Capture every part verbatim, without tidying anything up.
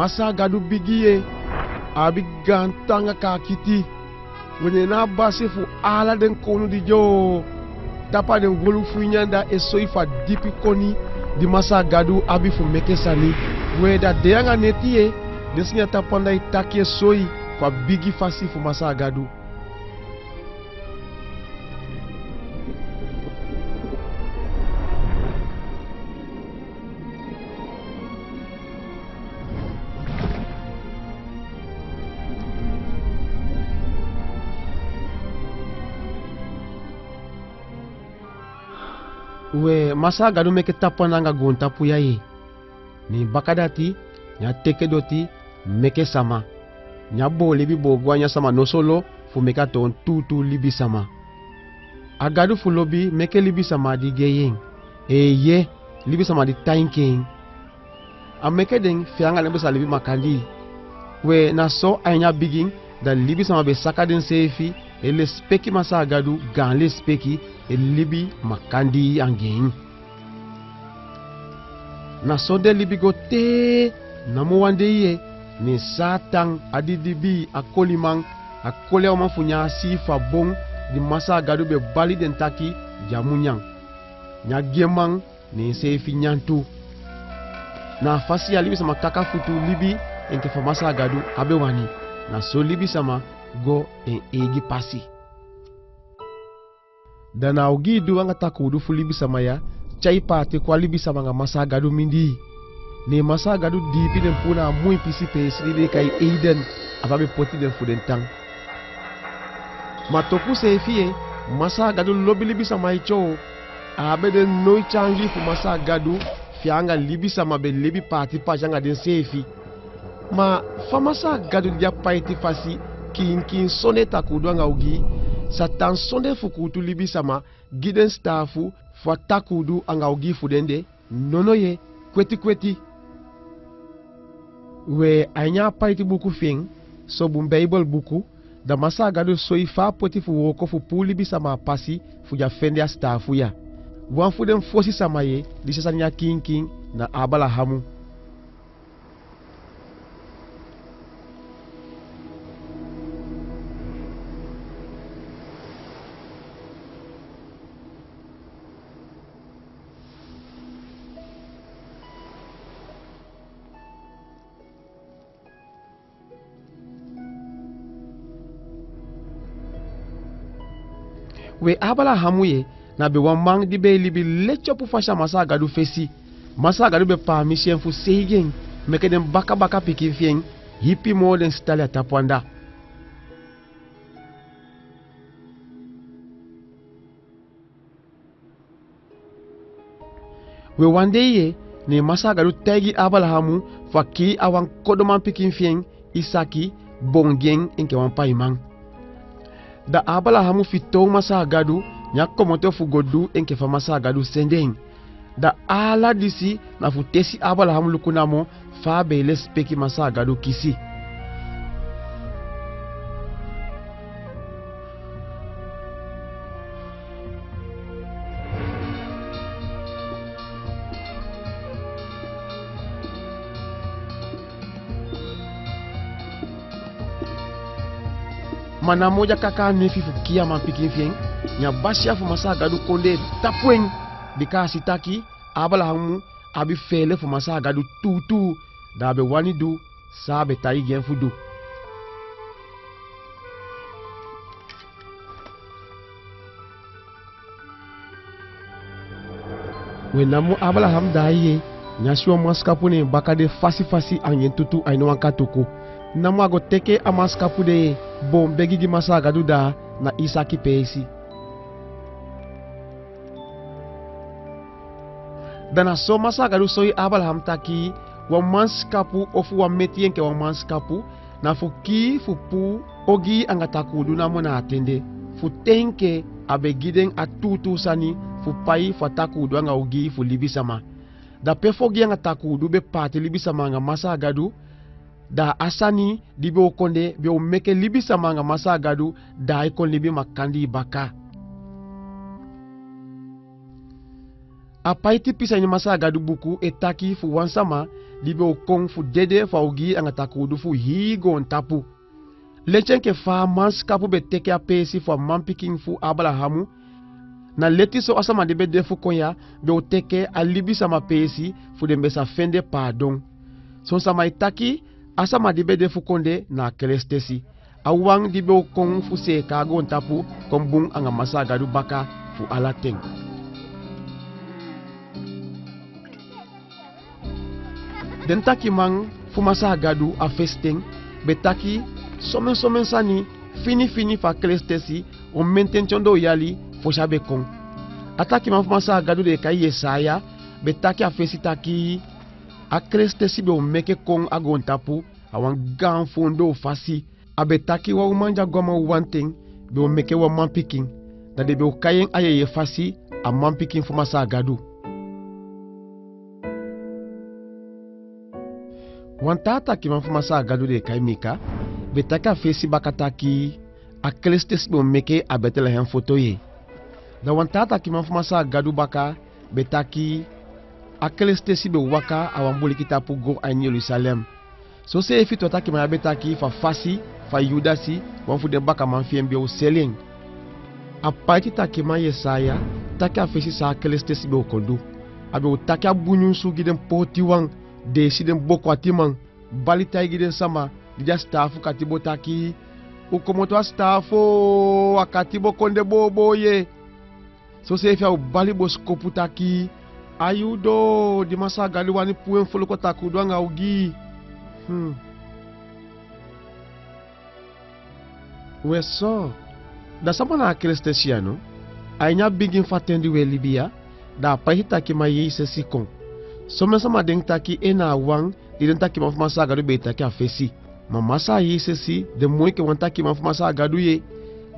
Masaa Gadu bigi ye, a abi gaan tan anga kaakiti. We, neen na a basi fu ala den kownu di de a tapu a den woluku fu ini anda e soi fu a dipi koni di Masaa Gadu abi fu meke sani. We, da dei anga neti ye, den sani a tapu anda e taki e soi fu a bigi fasi fu Masaa Gadu. We, Masaa Gadu meke tapu anda anga goontapu ya ye. Ne bakadati, ne a teke doti meke sama. Ne a boo libi boo go a ini a sama nosolo fu meke a toon tuutuu libisama. A Gadu fu lobi meke libisama di gei en. Eeye, libisama di tan enke en. A meke den fi en anga den be sa libi makandii. We, na so a ini a bigin, da libisama be saka denseefi e lesipeki Masaa Gadu gaan lesipeki, e libi makandii anga en. Na so den libi go te, namo wan dei ye, ne Saatan, a didibii, a koliman, a koli a uman fu nyan a sii fu a bon di Masaa Gadu be bali den taki den á mu nyan. Ne a gi en man, ne enseefi nyan tu. Na a fasi ya libisama kaka futu libi enke fa Masaa Gadu á be wani. Na so libisama go en eigi pasi. Da na ogii du anga takuu du fu libisama ya tyai paati kon a libisama anga Masaa Gadu mindii. Ne Masaa Gadu diipi den puu na a moi pisi peesi di den e kai Eden, a fa a be poti den fu den tan. Ma toku seefi ye, Masaa Gadu lobi libisama ete o. A á be de noiti a angii fu Masaa Gadu fi en anga libisama be libi paati paati anga denseefi. Ma fa Masaa Gadu di de a paiti fasi kiinkiin sondee takuu du anga ogii, sa tan sondee fu kuutu libisama gi den sitaafu fu a takuu du anga ogii fu den de? Nono ye, kweti kweti. We, a ini a paiti buku fi en, Sobun Beibel buku, da Masaa Gadu soi fa a poti fu wooko fu puu libisama a pasi fu den á fende a sitaafu ya. Wan fu den fosi sama ye di si a sani ya kiinkiin na Abalahamu. We, Abalahamu ye, na be wan man di be e libi leti opu fasi a Masaa Gadu fesi. Masaa Gadu be paamisi en fu seigi en, meke den bakabaka pikin fi en, ipi moo den sitali a tapu anda. We, wan dei ye, ne Masaa Gadu taigi Abalahamu fu a kii a wan kodo manpikin fi en, Isaki, boon gi en enke wan paiman. Da Abalahamu fitoow Masaa Gadu, ne a komoto fu go du enke fa Masaa Gadu sende en. Da ala disi na fu tesi Abalahamu luku namo fa a be e lesipeki Masaa Gadu kisi. Ma namo di a kaka a nefi fu kii a manpikin fi en, ne a basiya fu Masaa Gadu kondee tapu en, bika a si taki Abalahamu abi feele fu Masaa Gadu tuutuu, da a be wani du san a be taigi en fu du. We, namo Abalahamu daai ye, ne a si wan mansikapu ne en baka de fasi fasi anga en tutu a ini wan katuku. Namo a go teke a mansikapu de ye, boon begi gi Masaa Gadu daa na Isaki peesi. Da na so Masaa Gadu soi Abalahamu taki wan mansikapu ofu wan meti enke wan mansikapu na fu kii fu puu ogii anga takuudu namo na a ten de, fu te enke a be gi den a tuutuu sani fu pai fu a takuudu anga ogii fu libisama. Da pe fu ogii anga takuudu be paati libisama anga Masaa Gadu, da a sani di be o kon de be o meke libisama anga Masaa Gadu daai kon libi makandii baka. A paiti pisi a ini Masaa Gadu buku e taki fu wan sama di be o kon fu dede fu a ogii anga takuudu fu hii goontapu. Leti enke fa a mansikapu be teke a peesi fu a manpikin fu Abalahamu, na leti so a sama di be de fu kon ya be o teke a libisama peesi fu den be sa fende paadon. Son sama e taki a sama di be de fu kon de na a Kelestesi, a wan di be o kon fu seeka a goontapu kon bun anga Masaa Gadu baka fu ala ten. Den takiman fu Masaa Gadu a fesi ten be taki somen somen sani fini fini fu a Kelestesi omen tenti ondoo yali fosi a be kon. A takiman fu Masaa Gadu den e kai Yesaya be taki a fesi taki a Kelestesi be o meke kon a goontapu a wan gaan foondoo fasi. A be taki wan uman di a go a man wanten be o meke wan manpikin, da den be o kai en a yeye fasi a manpikin fu Masaa Gadu. Wan taa takiman fu Masaa Gadu den e kai Mika be taki a fesi baka taki a Kelestesi be o meke a Betelehem foto ye. Da wan taa takiman fu Masaa Gadu baka be taki a Kelestesi be waka a wan buliki tapu go a ini Jelusalem. Soseefi tu a takiman ya be taki fu a fasi fu a Yudasi, wan fu den bakaman fi en, be o seli en. A paiti takiman Yesaya taki a fesi san a Kelestesi be o kon du. A be o taki a bun nyunsu gi den pootiwan, deesi den booko atiman, bali taigi den sama di de a sitaafu katibo taki: U komoto a sitaafu, a katibo kon de booboo ye. Soseefi a o bali bosikopu taki: A yu doo di Masaa Gadu wani puu en foluku a takuudu anga ogii. Hmm. We so, da sama na a Kelestesi ya no? A ini a bigin fu a ten di we libi ya, da a paiti takiman Jesesi kon. Somen sama denki taki en na a wan di den takiman fu Masaa Gadu be e taki a fesi. Ma Masaa Jesesi de moo enke wan takiman fu Masaa Gadu ye.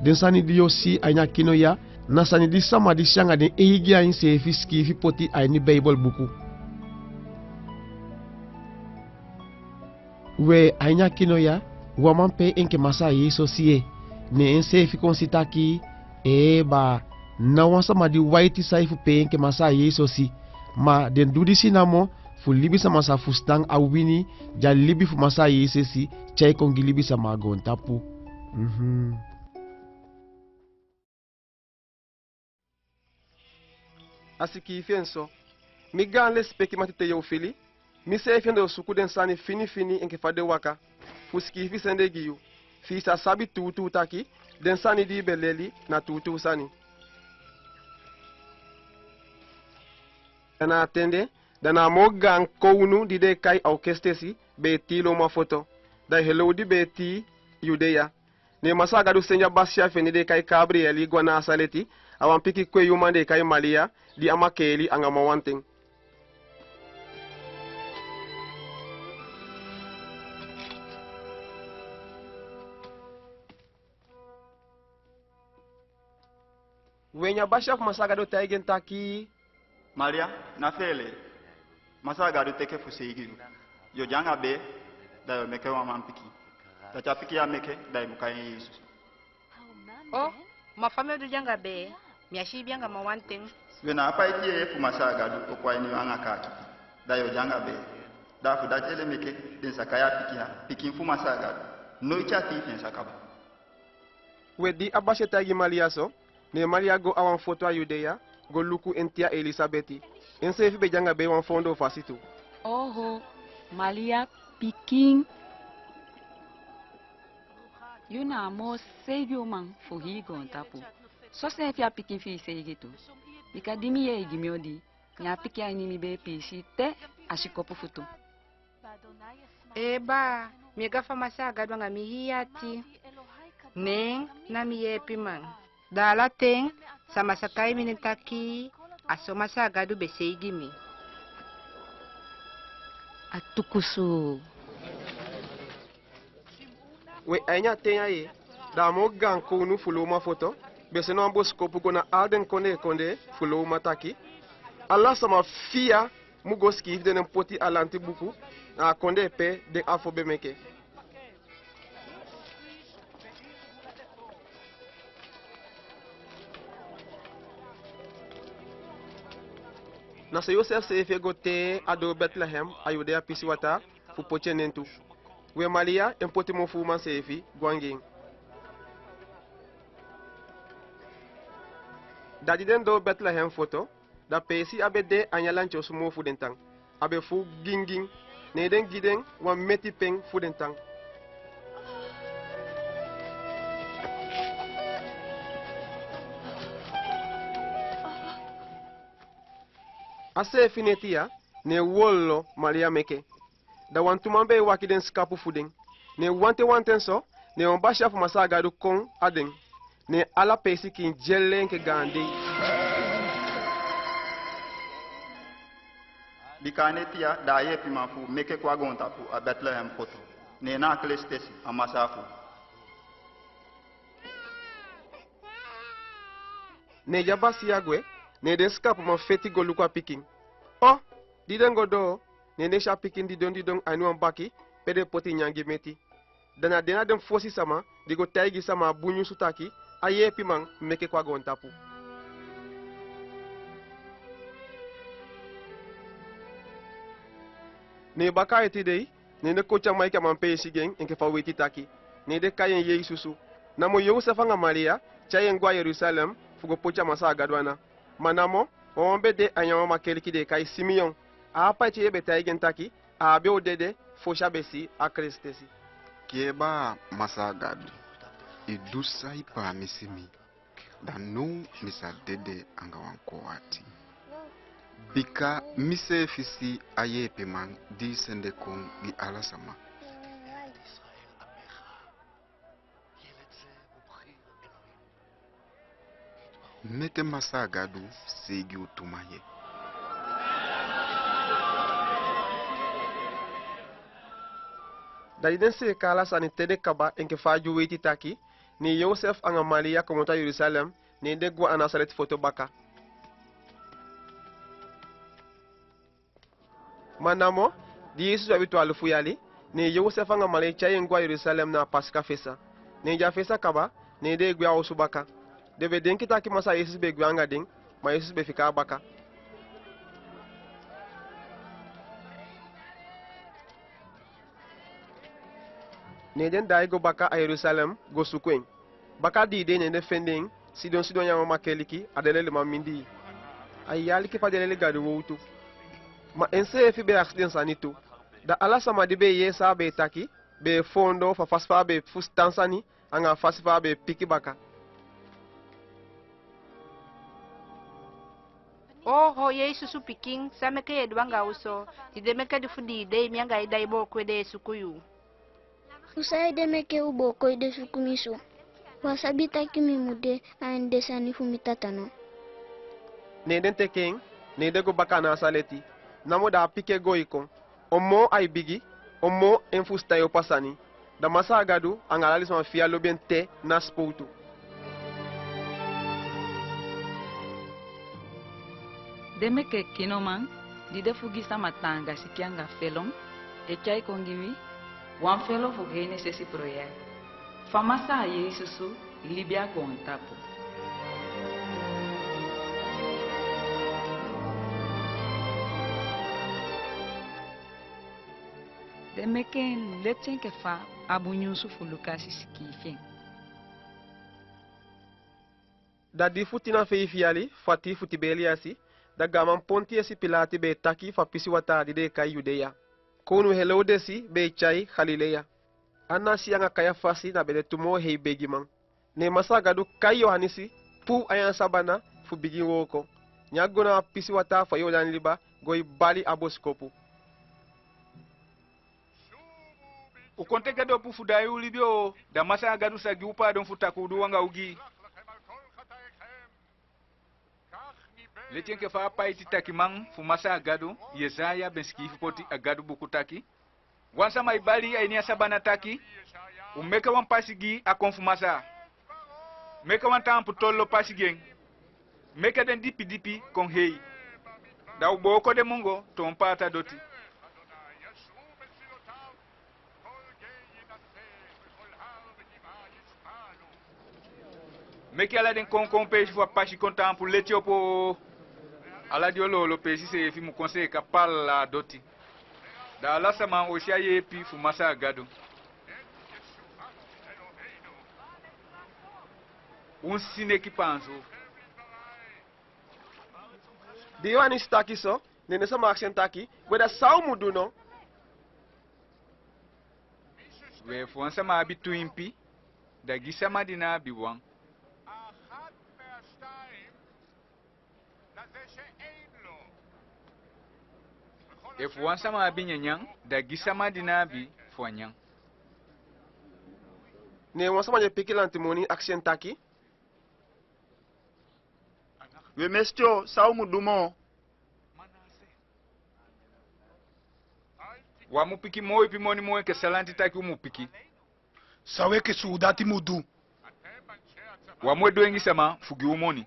Den sani di yu o si a ini a kino ya na sani di sama di si anga den eigi ain seefi sikiifi poti a ini Beibel buku. We, a ini a kino ya wan man pee enke Masaa Jesesi ye. Ne enseefi kon si taki, ee baa, ná wan sama di waiti sai fu pee enke Masaa Jesesi. Ma den du disi namo fu libisama sa fusutan a wini di a libi fu Masaa Jesesi tyai kon gi libisama a goontapu. Mhm. A sikiifi en so: Mi gaan lesipeki mati Teyofili, miseefi anda o suku den sani fini fini enke fa den waka, fu sikiifi sende gi yu, fi i sa sabi tuutuu taki den sani di i be leli na tuutuu sani. Da na a ten de, da na a moo gaan kownu di den e kai Aukestesi be e tii Loma foto, da heli odi be e tii Yudea. Ne Masaa Gadu sende a basiya fi en di den e kai Kabrieli go a Nasaleti, a wan pikin kwei uman den e kai Malia, di a makeeli anga mawanten. We, ne a basiya fu Masaa Gadu taigi en taki: Malia, ná feele. Masaa Gadu teke fu seigi yu. Yu o de anga bee, da yu o meke wan manpikin. Dati a pikin ya meke, da i mu kai en Jesesi. O, ma fa mi o du de anga bee? Mi á siibi anga mawanten. We, na a paiti yeye fu Masaa Gadu o kon a ini yu anga kaakiti, da yu o de anga bee. Da a fu dati ede meke den sa kai a pikin ya pikin fu Masaa Gadu. Noiti a tii fi en sa kaba. We, di a basiya taigi Malia so, ne Malia go a wan foto a Yudea go luku en tia Elisabeti. Enseefi be de anga bee wan foondoo fasi tu. Oho, Malia pikin, yu na a moo seigi uman fu hii goontapu. Soseefi a pikin fi i seigi tu. Bika di mi yee i gi mi odi, ne a pikin a ini mi be e piisii te a sikopu futu. Ee baa, mi e gafa Masaa Gadu anga mi hii ati. Neen na mi yeepiman. Da ala ten sama sa kai mi nen taki a so Masaa Gadu be seigi mi. A tukusu. We, a ini a ten ya ye, da a moo gaan kownu fu Loma foto be sende wan bosikopu go na ala den kondee kondee fu Loma taki ala sama fi ya mu go sikiifi den nen poti a lanti buku na a kondee pe den afo be meke. Na so Yosef seefi e go te a doo Betlehem a Yudea pisiwataa fu poti en nen tu. We Malia en poti mofu uman seefi go anga en. Da di den doo Betlehem foto, da peesi á be de a ini a lanti osu moo fu den tan. A be fuu gingin. Ne den gi den wan meti pen fu den tan. A seefi neti ya, ne wololo Malia meke. Da wantu man be e waki den sikapu fu den. Ne wanten wanten so, ne wan basiya fu Masaa Gadu kon a den. Ne ala peesi kiin dyelii enke gaan dei. Bika a neti ya, da a yeepiman fu u meke kon a goontapu a Betlehem foto. Ne na a Kelestesi, a Masaa fu u. Ne di a basiya gwe, ne den sikapuman feti go luku a pikin. O, di den go doo, ne den si a pikin didon didon a ini wan baki pe den poti nyan gi meti. Da na den na den fosi sama di go taigi sama a bun nyunsu taki a yeepiman meke kon a goontapu. Ne baka a eti dei, ne den koti a man enke a man peesi gi en enke fa u weiti taki. Ne den kai en Jesusu. Namo Yosef anga Malia tyai en go a Jelusalem fu go poti a Masaa Gadu ana. Ma namo, wan wan be de a ini a wan mamankeliki den e kai Simeon. A apaiti yeye be taigi en taki a á be o dede fosi a be si a Kelestesi. Kee baa, Masaa Gadu, i du san i paamisi mi. Da now mi sa dede anga wan koo ati. Bika mi seefi si a yeepiman di i sende kon gi ala sama. Meke Masaa Gadu seigi u tu man ye. Da di den seeka ala sani te den kaba enke fa a Dyu weiti taki, ne Yosef anga Malia komoto a Jelusalem, ne den gwe a Nasaleti foto baka. Ma namo, di Jesusu abi twalufu yali, ne Yosef anga Malia tyai en go a Jelusalem na a Pasika fesa. Ne di a fesa kaba, ne den e gwe a osu baka. Den be denki taki Masaa Jesusu be gwe anga den, ma Jesusu be fika a baka. Ne den daai go baka a Jelusalem go suku en. Baka dii dei ne den fende en sidon sidon a ini a wan mamankeliki a den leliman mindii. Ai aliki fa den leli Gadu wowtu. Ma enseefi be akisi den sani tu. Da ala sama di be e yee san a be e taki be e foondoo fu a fasi fa a be e fusutan sani anga a fasi fa a be e piki baka. Oho, Jesusu pikin, san meke yu e du anga u so? Tide meke di fu dii dei, mi anga i da i booko ede e suku yu. Fu saide meke u booko ede suku mi so? U á sabi taki mi mu de a ini den sani fu mi Tata no? Ne den teke en, ne den go baka a Nasaleti. Namo da a pikin e go e kon. Omoo ai bigi, omoo en fusutan e opo a sani. Da Masaa Gadu anga ala den sama fi en á lobi en te na sipowtu. Den meke kinoman di de fu gi sama taanga siki anga felon e tyai kon gi wi wan felon fu Genesis Project. Fa Masaa Jesusu libi a goontapu. Den meke en leti enke fa a bun nyunsu fu Lukasi sikiifi en. Da di fu tin a feifi yali fu a tii fu Tibeliyasi, da gaaman Pontiyesi Pilati be e taki fu a pisiwataa di den e kai Judeya. Kownu Helodesi be e tyai Galileya. Anasi anga Kayafasi na be de tu moo hei begiman. Ne Masaa Gadu kai Johanisi puu a ini a sabana fu bigin wooko. Ne a go na a pisiwataa fu a Jowdan liba go e bali a bosikopu. U kon teke dopu fu daai u libi o, da Masaa Gadu sa gi u paadon fu takuudu u anga ogii. Leti enke fa a paititakiman fu Masaa Gadu, Yesaya, be sikiifi poti a Gadu buku taki: Wan sama e bali a ini a sabana taki: U meke wan pasi gi a kon fu Masaa. Meke wan taampu tollo pasi gi en. Meke den dipidipi kon hei. Da u booko den mongo toon paata doti. Meke ala den koonkoopeesi fu a pasi kon taampu leti opo. Ala den oloolo peesi seefi mu kon seeka pallaa doti. Da ala sama o si a yeepi fu Masaa Gadu. Un si neki paansu. Di Yohanisi taki so, ne den sama akisi en taki: We, da san u mu du no? We, efu wan sama abi tu impi, da gi sama di ná abi wan. Efu wan sama abi nyanyan, da gi sama di ná abi fu a nyan. Ne wan sama di e piki lanti moni akisi en taki: We mesiti o, san u mu du moo? Wan mu piki moo ipi moni moo enke san lanti taki u mu piki. San u enke suudati mu du? Wan mu e dwengi sama fu gi u moni.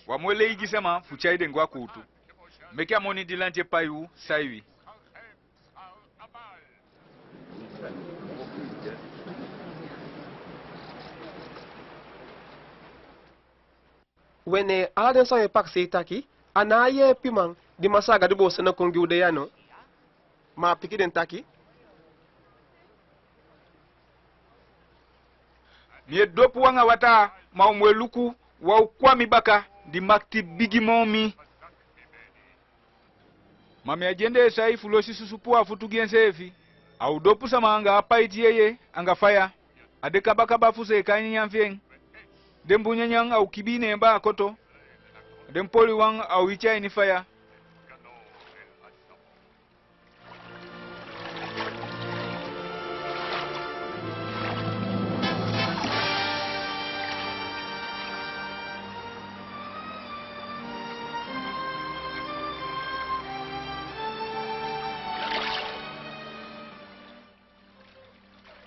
Wan mu e lei gi sama fu tyai den go a kuutu. Meke a moni di lanti e pai u sai wi. We, ne ala den sama e pakisei taki: A ná a yeepiman di Masaa Gadu be o sende kon gi u de ya no? Ma a piki den taki: Mi e dopu u anga wataa, ma u mu e luku wan u kon a mi baka di makiti bigi moo mi. Ma mi á dyendee sai fu losi susu puu a futu gi enseefi. A o dopu sama anga apaiti yeye anga faya. A de kabakaba fu seeka a nyanyan fi en. Den bun nyanyan a o kibii ne en baakoto. Den poliwan a o iti a ini faya.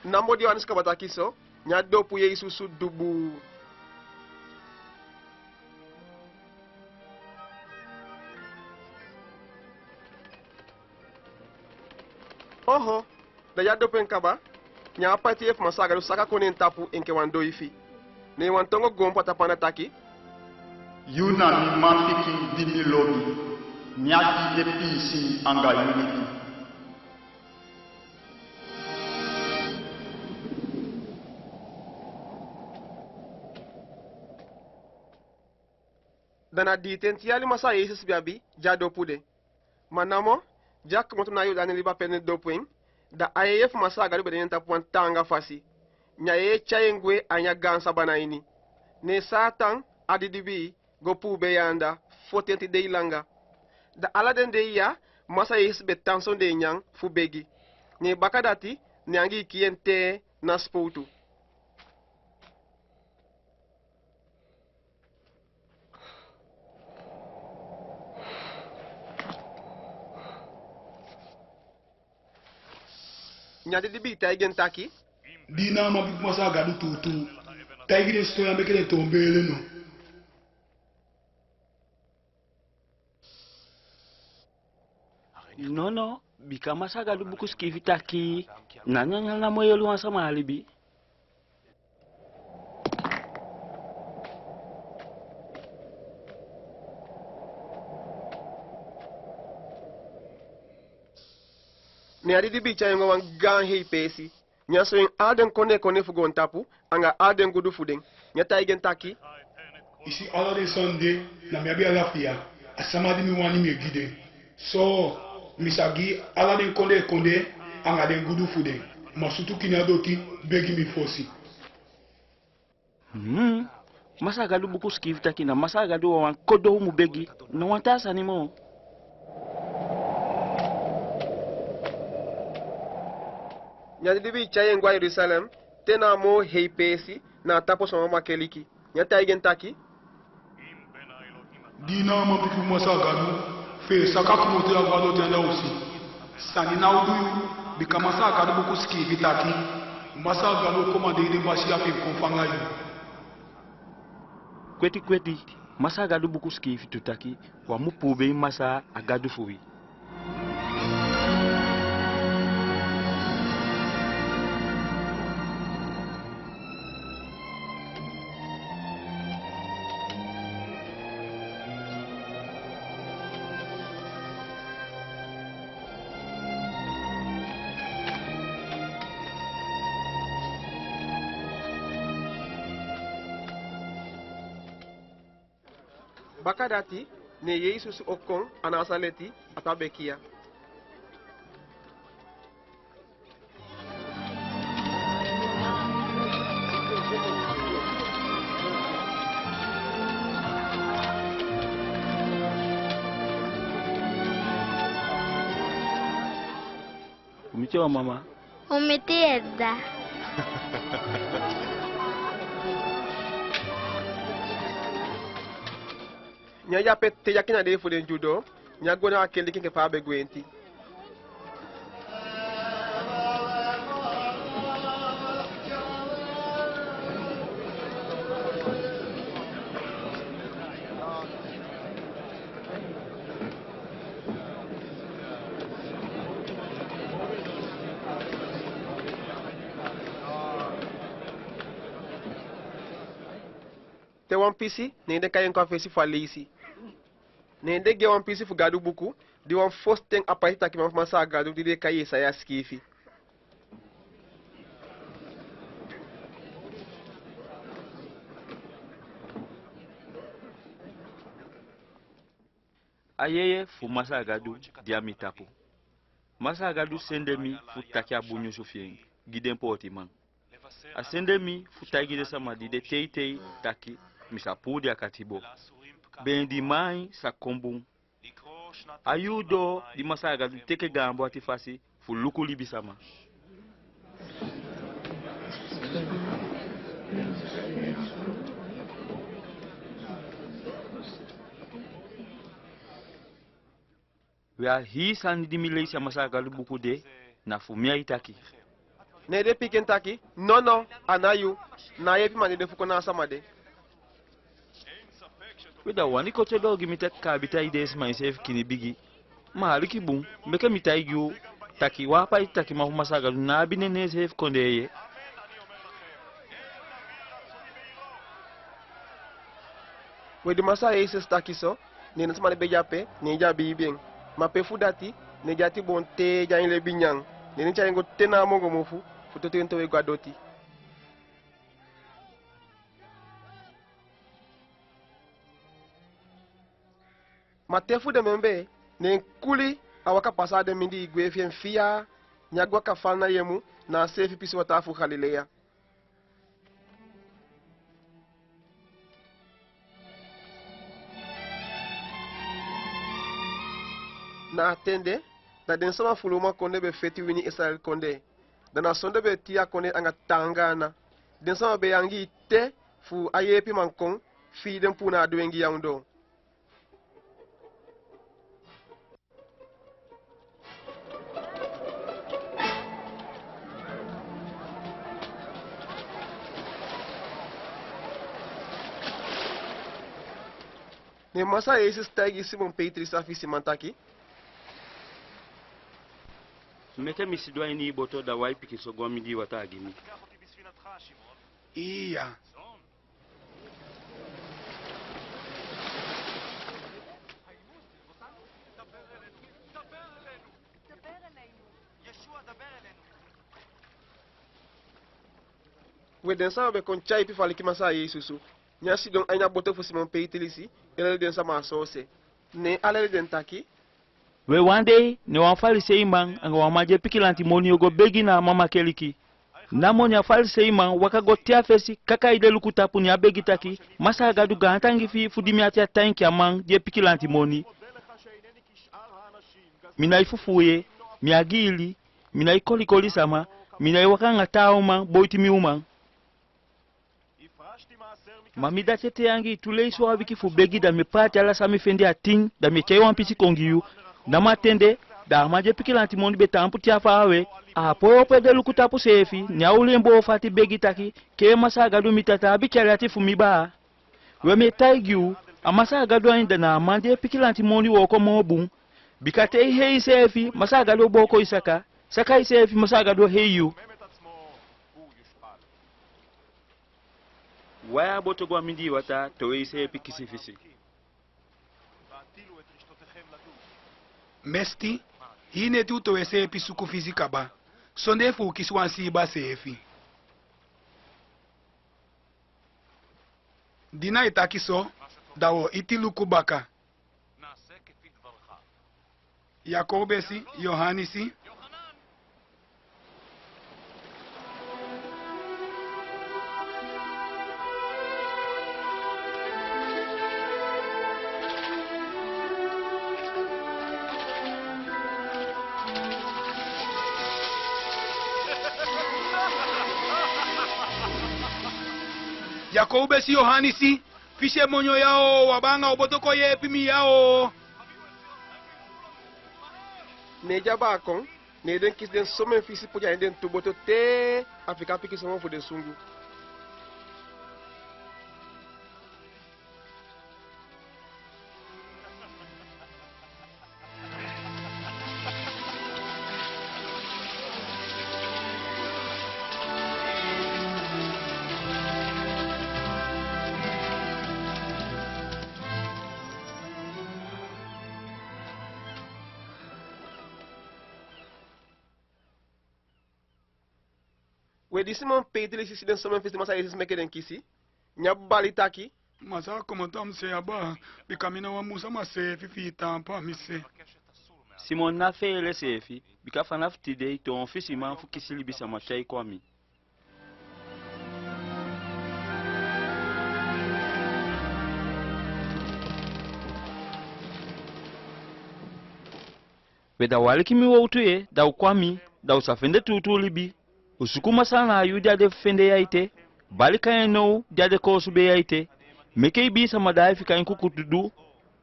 Namo di Yohanisi kaba taki so, ne a dopu yeye susu dubuu. Oho, da di a dopu en kaba, ne a apaiti yeye fu Masaa Gadu saka kon ne en tapu enke wan doifi. Ne wan tongo goonpu a tapu anda taki: Yu na mi manpikin di mi lobi, mi abi den piisii anga yu libi. Da na diitenti yali Masaa Jesesi be abi di a dopu de. Ma namo di a komoto na a Yudani liba pe den dopu en, da a yeye fu Masaa Gadu be de ne en tapu wan taanga fasi. Ne a yeye tyai en gwe a ini a gaan sabana ini. Ne Saatan, a didibii, go puubei en anda fotenti dei langa. Da ala den dei ya Masaa Jesesi be tan sondee nyan fu begi. Ne bakadati ne angii kii en te na sipowtu. Ne a didibii taigi en taki: Di i na a manpikin fu Masaa Gadu tuutuu, taigi den siton ya meke den toon beele no. Nono, bika Masaa Gadu buku sikiifi taki: Na nyanyan namo e oli wan sama a libi. Ne a didibii tyai en go a wan gaan hei peesi. Ne a soi en ala den kondee kondee fu goontapu anga ala den gudu fu den. Ne a taigi en taki: I si ala den sani de, na mi abi ala fi ya. A sama di mi wani mi e gi den. So, mi sa gi ala den kondee kondee anga den gudu fu den. Ma sutu kini a doti, begi mi fosi. Hmm. Masaa Gadu buku sikiifi taki na Masaa Gadu wawan kodo u mu begi, ná wan taa sani moo. Ne a didibii tyai en go a Jelusalem, te na a moo hei peesi na a tapu sama makeliki. Ne a taigi en taki: Di i na a manpikin fu Masaa Gadu, fee saka komoto ya go a doti anda, u si. Sani ná o du yu, bika Masaa Gadu buku sikiifi taki: Masaa Gadu o komandei den basiya fi en kon fanga yu. Kweti kweti, Masaa Gadu buku sikiifi tu taki: Wan mu puubei Masaa a Gadu fu wi. Bakadati, ne Jesesi o kon a Nasaleti, a pe a be kiya. U miti wan mama. U miti i dda. Ne a de ape te yaki na dei fu den Dyu doo, ne a go na a keliki enke fa a be gwenti. Te wan pisi, ne den kai en kon a fesi fu a leisi. Ne den gi en wan pisi fu Gadu buku, di wan fositen apaiti takiman fu Masaa Gadu di den e kai Jesaya sikiifi. A yeye fu Masaa Gadu de a mi tapu. Masaa Gadu sende mi fu taki a bun nyunsu fi en gi den pootiman. A sende mi fu taigi den sama di de teitei taki mi sa puu den a katibo. Beendiman ain sa kon bun. A yuu doo di Masaa Gadu teke gaan bun ati fasi fu luku libisama. We, a hii sani di mi leisi a Masaa Gadu buku de, na fu mi ai taki. Ne den pikin taki: Nono, a ná yu, na a yeepiman di de fu kon na a sama de. We, da wani koti doo gi mi taki kaabita e deesi man enseefi kini bigi. Ma aliki bun, meke mi taigi u taki wan apaiti takiman fu Masaa Gadu ná abi neen na enseefi kondee ye. We, di Masaa Jesesi taki so, ne den sama di be de ape, ne den á biibi en. Ma pe fu dati, ne den ati boon te den ain lebi nyan. Ne den tyai en go te na a mongo mofu, fu toto en towe go a doti. Ma te fu den membee, ne en kuli a waka pasa a den mindii gwe fi en fiya, ne a go a Kafarnayemu, na a seefi pisiwataa fu Galileya. Na a ten de, da den sama fu Loma kondee be feti wini Islayeli kondee. Da na so den be tii a kondee anga taanga ana. Den sama be e angii te fu a yeepiman kon fii den puu na a dwengi ya ondoo. Ne Masaa Jesesi taigi Simon Petrus, a fisiman, taki: Meke mi sidon a ini i boto, da wai pikinso go a mindii wataa gi mi. Iya. We, den sama be kon tyaipi fu aliki Masaa Jesesi. Ne a sidon a ini a boto fu Simon Petrus, e leli den sama a soose. Ne a leli den taki: We, wan dei, ne wan Faliseiman anga wan man di e piki lantimoni o go begi na a mama keliki. Namo ne a Faliseiman waka go te a fesi, kaka a ede luku tapu, ne a begi taki: Masaa Gadu, gaantangi fi i fu di mi ati á tan enke a man di e piki lantimoni. Mi nái fufuu ye, mi á giili, mi nái kolikoli sama, mi nái waka anga taa uman boiti mi uman. Ma mi dati ete angii tu leisi wan wiki fu begi, da mi e paati ala san mi fende a tin, da mi e tyai wan pisi kon gi yu. Namo a ten de, da a man di e piki lantimoni be taampu te a faawe. A á poi opo ede luku tapu seefi, ne a oli en boo fati begi taki: Kee Masaa Gadu, mi tata abi tyali ati fu mi baa. We, mi e taigi u, a Masaa Gadu ain, da na a man di e piki lantimoni wooko moo bun. Bika te i hei iseefi, Masaa Gadu o booko i saka. Saka iseefi, Masaa Gadu o hei yu. Wai a boto go a mindii wataa, towe iseepi kisi fisi. Mesti, hii neti u towe seepi suku fisi kaba, sondee fu u kisi wan siiba seefi. Di na i taki so, Da wo iti luku baka. Jakobesi, Yohanisi. Jakobesi, Yohanisi, fisi e monyo ya o, u á be anga u boto kon yeepi mi ya o. Ne di a be kon, ne den kisi den somen fisi poti a ini den tu boto te a fika pikinso wan fu den sungu. We, di Simon Peteli si den somen fisi di Masaa Jesesi meke den kisi, ne a bali taki: Masaa, komoto a mi se ya baa, bika mi na wan mu sama seefi fi i taampu a mi se. Simon, ná feele seefi, bika fanafu tide i toon fisiman fu kisi libisama tyai kon a mi. We, da u aliki mi wowtu ye, da u kon a mi, da u sa fende tuutuu libi. U suku Masaa na a yuu di a de fu fende ya ete, bali kai en now di a de koosube ya ete, meke ibiisama daai fika en kukutu du,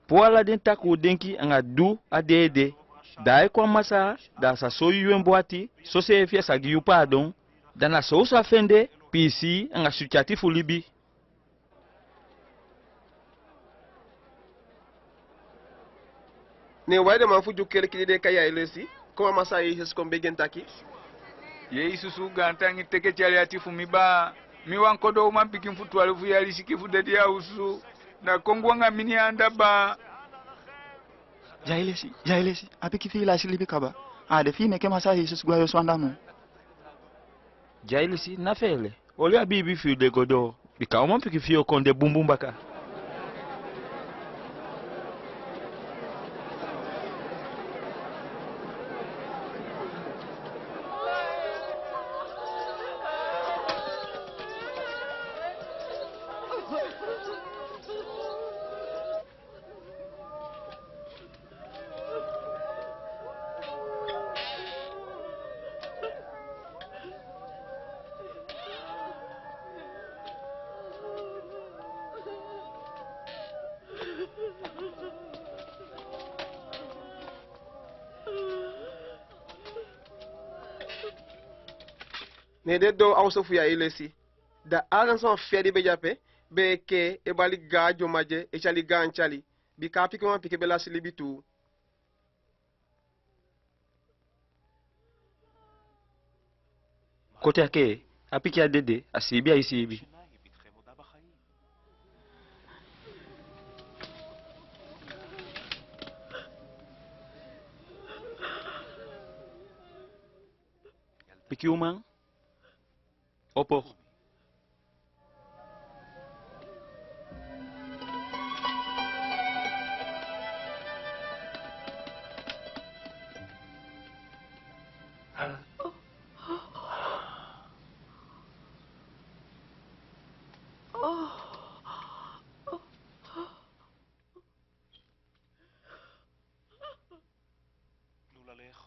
puu ala den takuu denki anga du a dee de, daai kon a Masaa, da a sa soi yu en bun ati, soseefi a sa gi yu paadon, da na so u sa fende piisii anga switi ati fu libi. Ne wan edeman fu Dyu keliki di den e kai Jailesi kon a Masaa Jesesi kon begi en taki: Jesusu, gaantangi, teke tyali ati fu mi baa. Mi wan kodo umanpikin fu twalufu yali siki fu dede a osu. Da kon gwe anga mi ne en anda baa. Jailesi, Jailesi, a pikin fi i lasi libi kaba. A á de fi i meke Masaa Jesesi gwe a yu osu anda moo. Jailesi, ná feele. Oli a biibi fi yu de go doo, bika a umanpikin fi yu o kon de bunbun baka. Ne den doo a osu fu Jailesi. Da ala den sama fi a di be de ape be e kee, e bali gaan dyonmadye, e tyali gaan tyali, bika a pikin umanpikin be lasi libi tuu. Koti a kee, a pikin á dede, a siibi ai siibi. Pikin uman, opo.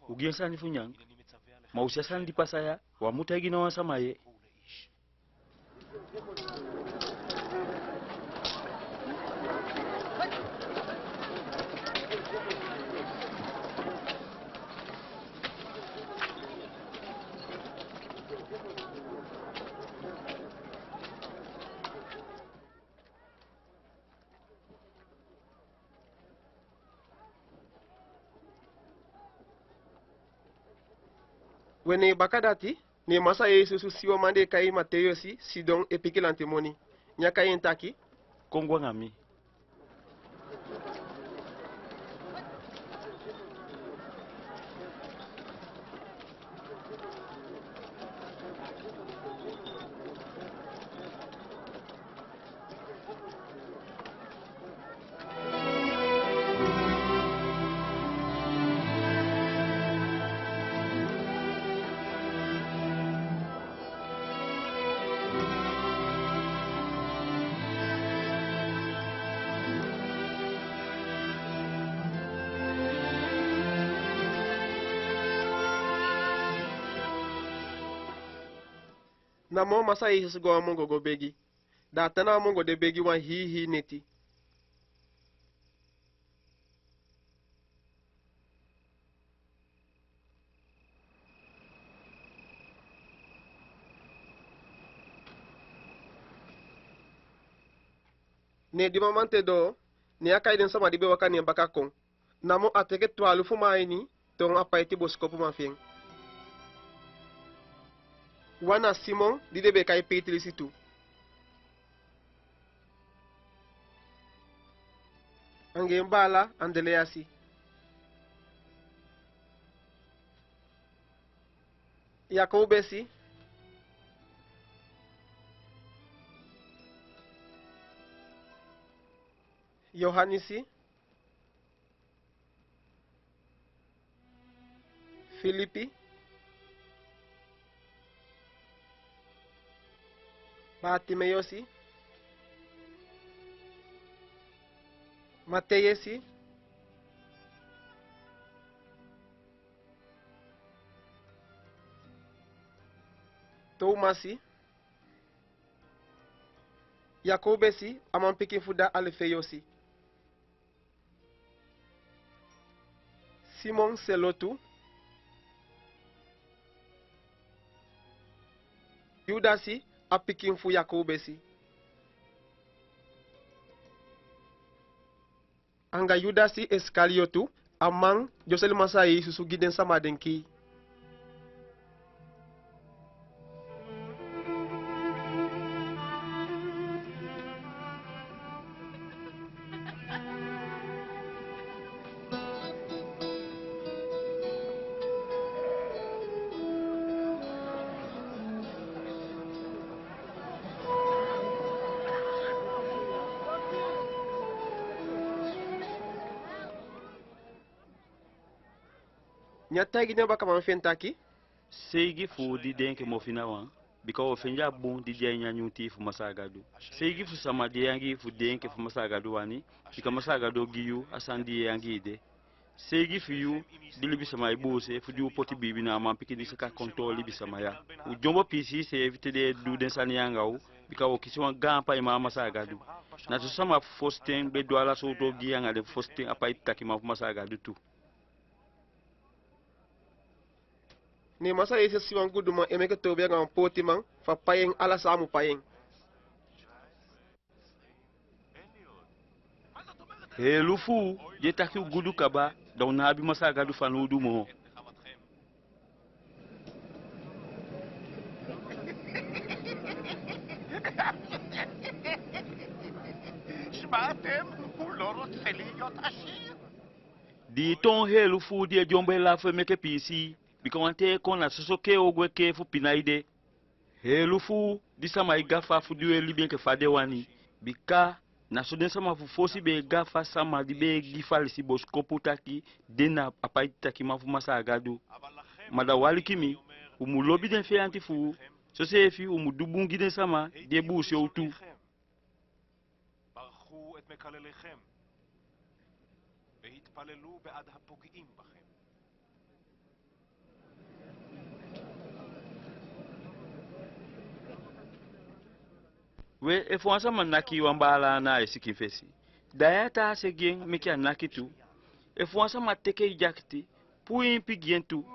U gi en sani fu nyan, ma u si a sani di pasa ya, u á mu taigi ná wan sama ye. We, ne bakadati, ne Masaa Jesesi si wan man den e kai Mateyesi sidon e piki lantimoni. Ne a kai en taki: Kon gwe anga mi. Namo Masaa Jesesi go a mongo go begi. Da a tan na a mongo de begi wan hii hii neti. Ne di mamanten doo, ne a kai den sama di be waka ne en baka kon. Namo a teke twalufu man a ini, toon apaiti bosikopuman fi en. Wan na Simon, di den be e kai Pitilisi tu, anga en baala Andeleasi. Jakowbesi, Johanisi, Filipi, Bartimeyosi, Mateyesi, Tomasi, Jakowbesi, a manpikin fu dda Alifeyosi, Simon Selotu, Judasi, a pikin fu Jakowbesi, anga Judasi Isikaliyotu, a man di o seli Masaa Jesesi gi den sama den kii. Ne a taigi den bakaman fi en taki: Seigi fu u di de enke mofinawan, bika u o fende a bun di de a ini a nyun tii fu Masaa Gadu. Seigi fu sama di e angii fu de enke fa Masaa Gadu wani, bika Masaa Gadu o gi yu a sani di yu e angii de. Seigi fi yu di libisama e buuse, fu di u poti biibi na a manpikin di saka kon toon libisama ya. U dyombo piisii seefi te den e du den sani ya anga u, bika u o kisi wan gaan paiman a Masaa Gadu. Na so sama fu fositen be du ala sowtu ogii anga den fositen apaiti takiman fu Masaa Gadu tu. Ne Masaa Jesesi si wan guduman e meke toobi anga wan pootiman fu a pai en ala san a mu pai en. Heelu fu u di e taki u gudu kaba, da u ná abi Masaa Gadu fanowdu moo. שמעתם? הוא לא רוצה להיות עשיר. Di i toon heelu fu u di e dyombo e lafu e meke piisii, bika wan ten e kon na soso kee u o gwe kee fu pina ede. Heelu fu u di sama e gafa fu di u e libi enke fa den wani, bika na so den sama fu fosi be e gafa sama di be e gi falisi bosikopu taki den na apaiti takiman fu Masaa Gadu. Ma da u aliki mi, u mu lobi den feyanti fu u, soseefi u mu du bun gi den sama di e buuse u tu. ברכו את מקלליכם, והתפללו בעד הפוגעים בכם. We, efu wan sama naki wan baala ana a i sikin fesi, da i á taa se gi en meke a naki tu. Efu wan sama teke i dyakiti, puu i impi gi en tu.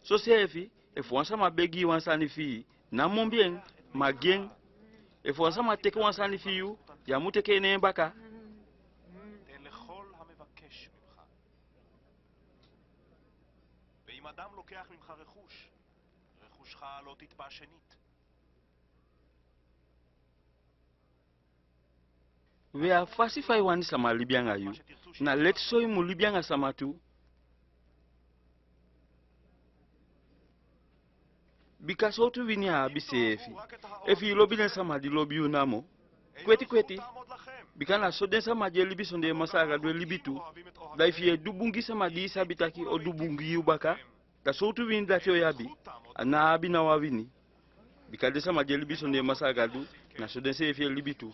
Soseefi, efu wan sama begi i wan sani fi i, ná mombi en, ma gi en. Efu wan sama teke wan sani fi yu, ya mu teke en ne en baka. תן לכל המבקש ממך, ואם אדם לוקח ממך רכוש, רכושך לא תתבע שנית. We, a fasi fa i wani sama libi anga yu, na leti so i mu libi anga sama tu. Bika sowtu wini a abi seefi, efu i lobi den sama di lobi yu namo? Kweti kweti. Bika na so den sama di e libi sondee Masaa Gadu e libi tu. Da efu i e du bun gi sama di i sabi taki o du bun gi yu baka, da sowtu wini dati o abi? A ná abi ná wan wini. Bika den sama di e libi sondee Masaa Gadu, na so denseefi e libi tu.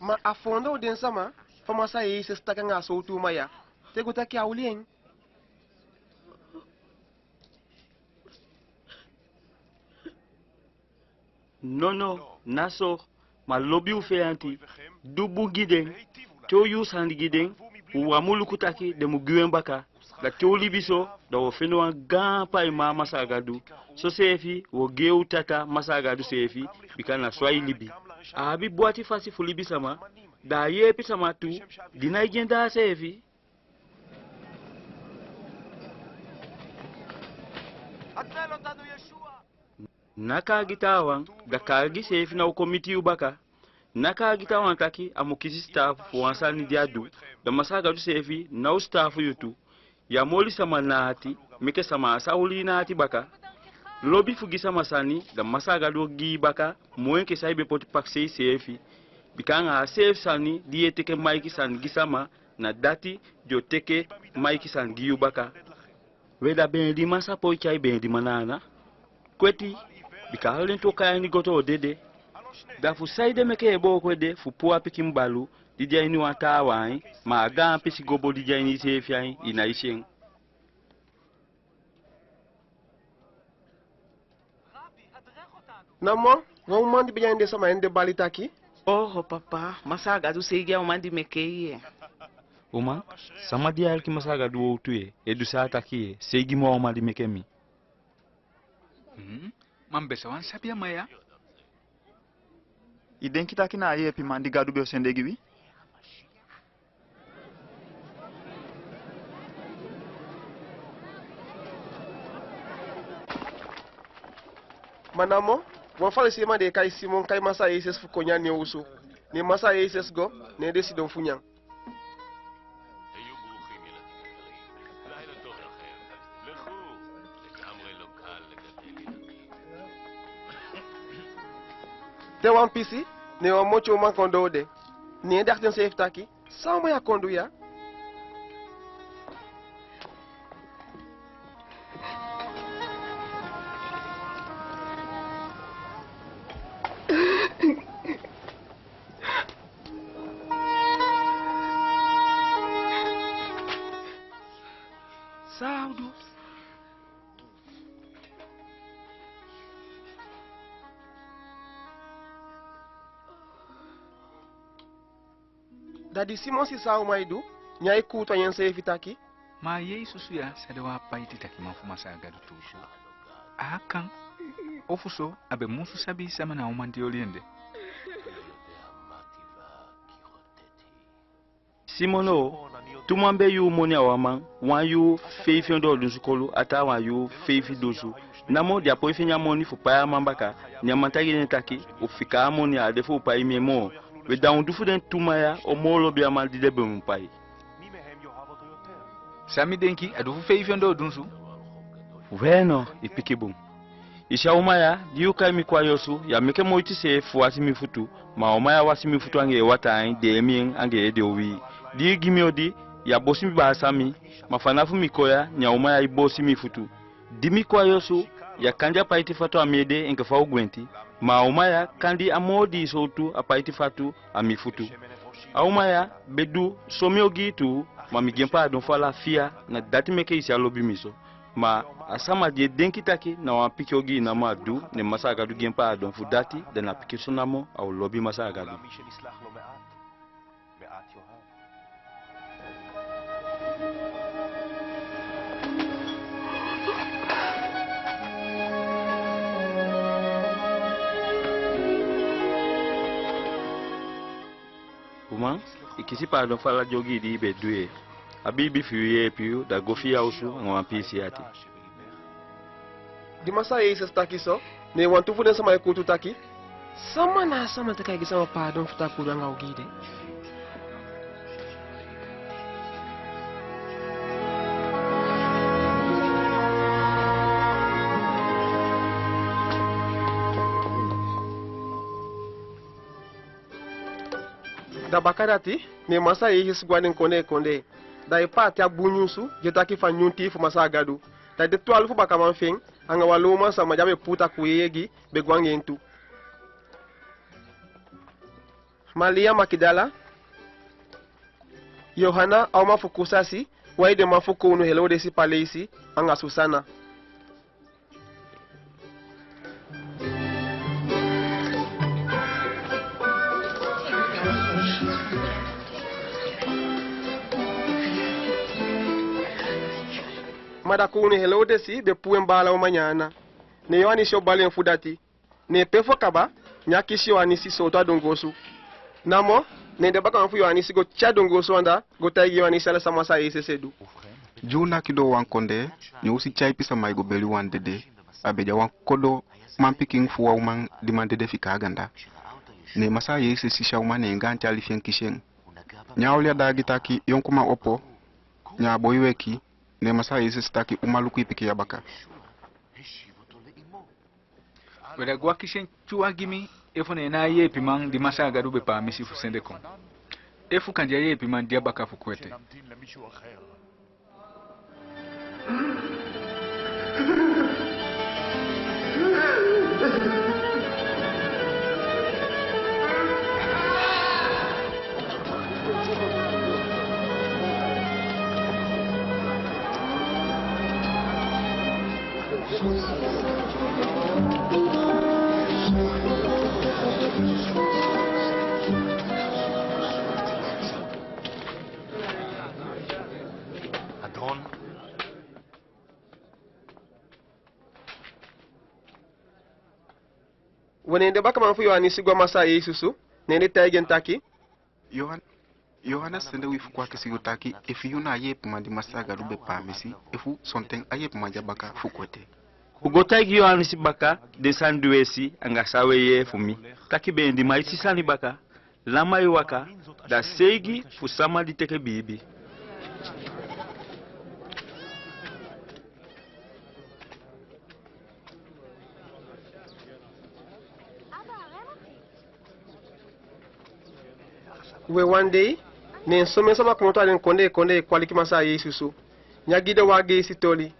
Ma a foondoo den sama fa Masaa Jesesi taki anga a sowtu uman ya, te go taki a oli en. Nono, ná so, ma lobi u feyanti, du bun gi den. Te u yuu sani gi den, u á mu luku taki den mu gi u en baka. Da te u libi so, da u o fende wan gaan paiman a Masaa Gadu. Soseefi u o gi en u Tata Masaa Gadu seefi, bika na so ai libi. A abi bun ati fasi fu libisama, da a yeepi sama tu di nái gi en daa seefi. Ná kaagi taawan, da kaagi seefi ná o kon miti yu baka. Ná kaagi taawan taki a mu kisi sitaafu fu wan sani di a du, da Masaa Gadu seefi ná o sitaafu yu tu. Yu á mu oli sama na ati, meke sama á sa oli i na ati baka. Lobi fu gi sama sani, da Masaa Gadu o gi i baka moo enke san i be poti pakisei seefi. Bika anga a seefi sani di yu e teke maiki sani gi sama, na dati den o teke maiki sani gi yu baka. We, da beendiman sa poi tyai beendiman na ana? Kweti, bika ala den tu o kai a ini goto o dede. Da fu saide meke yu e booko ede fu puu a pikin balu di de a ini wan taawan ain, ma a gaan pisi gobo di de a ini iseefi ain, i nái si en? Namo, wan uman di be de a ini den sama ain de bali taki: Oho papa, Masaa Gadu seigi a uman di meke i ye. Uman, sama di e aliki Masaa Gadu wowtu ye, e du san a taki ye, seigi moo a uman di meke mi. Hmm? Ma mi be sa wani sabi a man ya. I denki taki na a yeepiman di Gadu be o sende gi wi? Ma namo, wan Falisiman di e kai Simon kai Masaa Jesesi fu kon nyan ne en osu. Ne Masaa Jesesi go, ne den sidon fu nyan. Te wan pisi, ne wan motyoman kon doo de. Ne den akisi denseefi taki: San a uman ya kon du ya? San a o du? Da di Simon si san a uman e du, ne ai kuutu a enseefi taki: Ma a yei susu ya sa de wan apaiti takiman fu Masaa Gadu tuutuu. A á kan. Ofuso a be musu sabi sama na a uman di oli en de. Simon o, tu man be yuu moni a wan man, wan yuu feifi ondoo dunsu kolu, a taawan yuu feifi dunsu. Namo den á poi fende a moni fu pai a man baka, ne a man taigi den taki: U fika a moni, a á de fu u pai mi en moo. We, da on du fu den tu man ya o moo lobi a man di den be mu pai? San mi denki, a du fu feifi ondoo dunsu. We no, i piki bun. I si a uman ya, di yu kai mi kon a yu osu, yu á meke moiti seefi fu wasi mi futu, ma a uman ya wasi mi futu anga en wataa ain, dee mi en anga en ede uwii. Di i gi mi odi, yu á bosi mi baasa mi, ma fanafu mi kon ya, ne a uman ya e bosi mi futu. Di mi kon a yu osu, yu á kandi apaiti fatu a mi ede enke fa u gwenti, ma a uman ya kandi a moo dii sowtu apaiti fatu a mi futu. A uman ya be du so mi ogii tuu, ma mi gi en paadon fu ala fiya, na dati meke i si a lobi mi so. Ma a sama di e denki taki na wan pikin ogii namo a du, ne Masaa Gadu gi en paadon fu dati, da na pikinso namo a o lobi Masaa Gadu. Uman, i kisi paadon fu ala den ogii di i be du ye. A biibi fi yu yeepi yu, da go fi i a osu anga wan piisii ati. Di Masaa Jesesi taki so, ne wantu fu den sama e kuutu taki: Sama na a sama di kan gi sama paadon fu takuu du anga ogii de? Da bakadati, ne Masaa Jesesi go a den kondee kondee, da ai paati a gudnyunsu di e taki fu a nyun tii fu Masaa Gadu. Da den twalufu bakaman fi en, anga wan lowman sama di a be puu takuu yeye gi, be go anga en tu. Malia Makidala, Yohana a uman fu Kusasi, wan edeman fu kownu Helodesi paleisi, anga Susana. Ma da kownu Helodesi be puu en baala uman nyan ana. Ne Yowanisi o bali en fu dati. Ne pe fu kaba, ne a kisi Yowanisi sooto a dunguu osu. Namo, ne den bakaman fu Yowanisi go te a dunguu osu anda, go taigi Yowanisi ala san Masaa Jesesi e du. Di u naki doo wan kondee, ne u si tyaipi sama e go beli wan dede. A be de a wan kodo manpikin fu wan uman di man dede fika a ganda. Ne Masaa Jesesi si a uman, ne en gaanti a lifi en kisi en. Ne a oli a daagi taki: Yonkuman, opo. Ne a boi weki. Ne Masaa Jesesi taki: Uman, luku i pikin ya baka. We, da go akisi en tyuwa gi mi efu ne en na a yeepiman di Masaa Gadu be paamisi fu sende kon, efu kande a yeepiman de a baka fu kweti. We, ne den bakaman fu Yowanisi go a Masaa Jesesi, ne den taigi en taki: Yowan-, Yowanisi sende wi fu kon akisi yu taki efu yu na a yeepiman di Masaa Gadu be paamisi, efu sonten a yeepiman de a baka fu kweti. U go taigi Yowanisi baka den sani di we si anga san we yee fu mi, taki beendiman e si sani baka, lanman e waka, da seigi fu sama di teke biibi. We, wan dei, ne somen sama komoto a den kondee kondee e kon aliki Masaa Jesesi. Ne a gi den wan ageisi toli.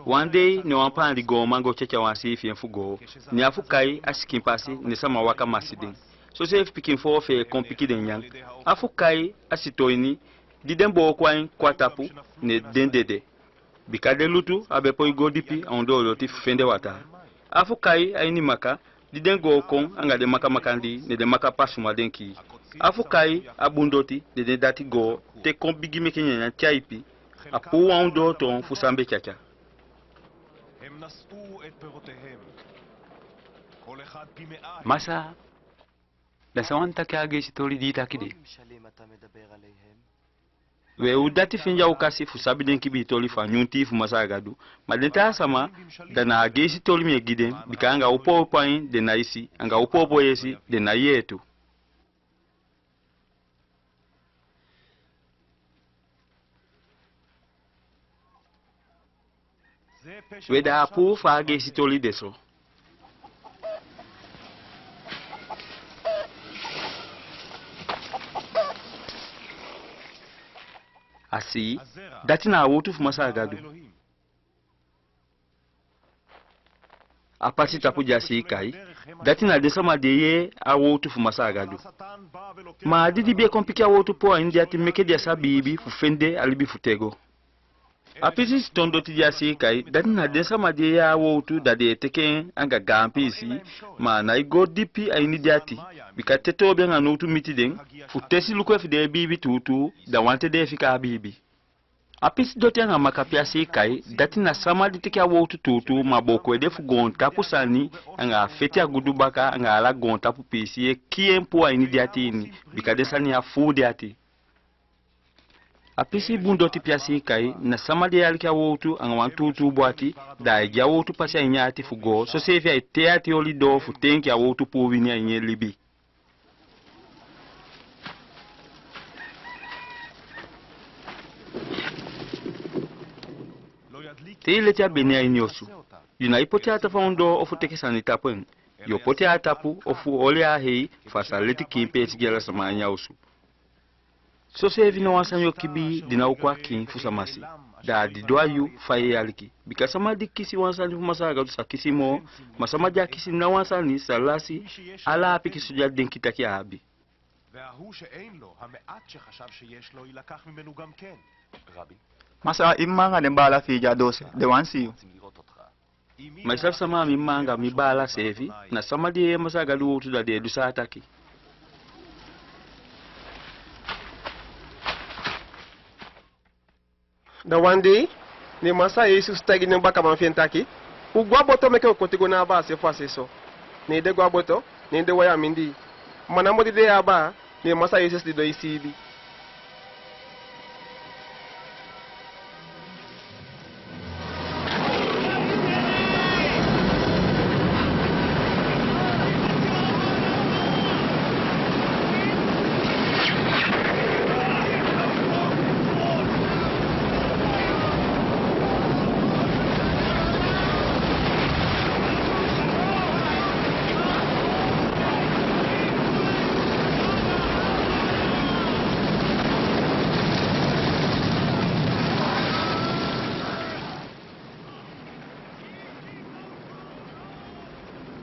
Wan dei, ne wan paandi gooman go tyatya wan sii fi en fu goo. Ne a fu kai a sikin pasi, ne sama waka masi den. Soseefi pikin foofee kon piki den nyan. A fu kai a sito ini, di den booko ain kon a tapu, ne den dede. Bika den lutu á be poi go dipi a ondoo doti fu fende wataa. A fu kai a ini maka, di den goo kon anga den maka makandii, ne den maka pasuma den kii. A fu kai a bun doti, ne den dati goo te kon bigi meke nyanyan tyaipi, a puu wan ondoo toon fu san be tyatya. Masaa, da san wani taki a ageisi toli di i taki de? We, u dati fende a okasi fu sabi den kibii toli fu a nyun tii fu Masaa Gadu. Ma den taa sama, da na ageisi toli mi e gi den, bika anga opo opo ain den nái si, anga opo opo yesi den nái yee tu. We, da a puu fu a ageisi toli de so. A sii, dati na a wowtu fu Masaa Gadu. A pasi tapu di a sii kai, dati na den sama di e yee a wowtu fu Masaa Gadu. Ma a dii di be kon piki a wowtu puu a ini den ati meke den á sa biibi fu fende a libi fu tego. A pisi siton doti di a sii kai, dati na den sama di e yee a wowtu, da den e teke en anga gaan piisii, ma a nái go dipi a ini den ati, bika te toobi anga nowtu miti den, fu tesi luku efu den e biibi tuutuu, da wanten den e fika a biibi. A pisi doti anga maka pe a sii kai, dati na sama di teke a wowtu tuutuu, ma booko ede fu goontapu sani, anga a feti a gudu baka, anga ala goontapu piisii e kii en puu a ini den ati ini, bika den sani ya fuu den ati. A pisi bun doti pe a sii kai, na sama di e aliki a wowtu anga wan tuutuu bun ati, da ai gi a wowtu pasi a ini en ati fu goo, soseefi ai tei ati oli doo fu te enke a wowtu puu wini a ini en libi. Te i leti a beni a ini osu, yu nái poti en a tafa ondoo ofu teke sani tapu en. Yu o poti en a tapu ofu oli en a hei fu a sa leti kiin peesi gi ala sama a ini a osu. Soseefi ná wan sani o kibii di ná o kon a kiin fu sama si. Da a didon a yu fa yu e aliki. Bika sama di kisi wan sani fu Masaa Gadu sa kisi moo, ma sama di á kisi ná wan sani sa lasi ala a pikinso di a denki taki a abi. Masaa, i mma anga den baala fi i de a doose, den wani si yu. Ma i sabi sama a mi mma anga mi baala seefi? Na sama di e yee Masaa Gadu wowtu, da den e du san a taki. Da wan dei, Ne Masaa Jesesi taigi den bakaman fi en taki: U go a boto, meke u koti go na a baa se fu a se so. Ne den go a boto, ne den wai a mindii. Ma namo di den e abaa, ne Masaa Jesesi didon e siibi.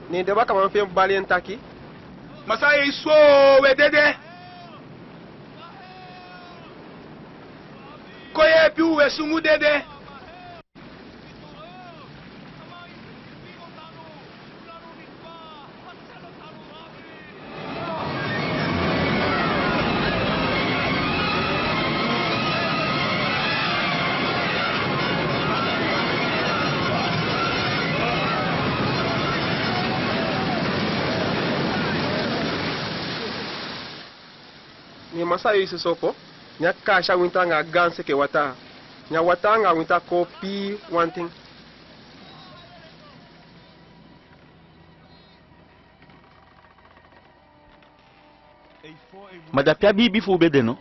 Ne den bakaman fi en bali en taki: Masaa Jesesi, u e dede. Kon yeepi u, u e sungu dede. Ne Masaa Jesesi opo, ne a kaasi a winta anga a gaan seke wataa. Ne a wataa anga a winta koo pii wanten. Ma da pe a biibi fu u be de no?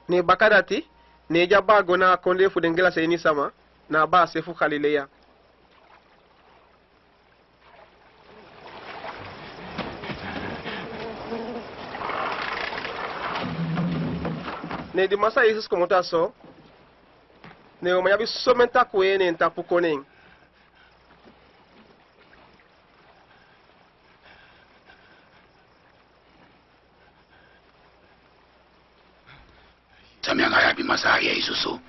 Ne bakadati, ne den abaa go na a kondee fu den Gelaseini sama, na a baa se fu Galileya. Ne di Masaa Jesesi komoto a so, ne u man abi somen takuu yeye ne en tapu kon ne en. San mi anga yu abi, Masaa Jesesi?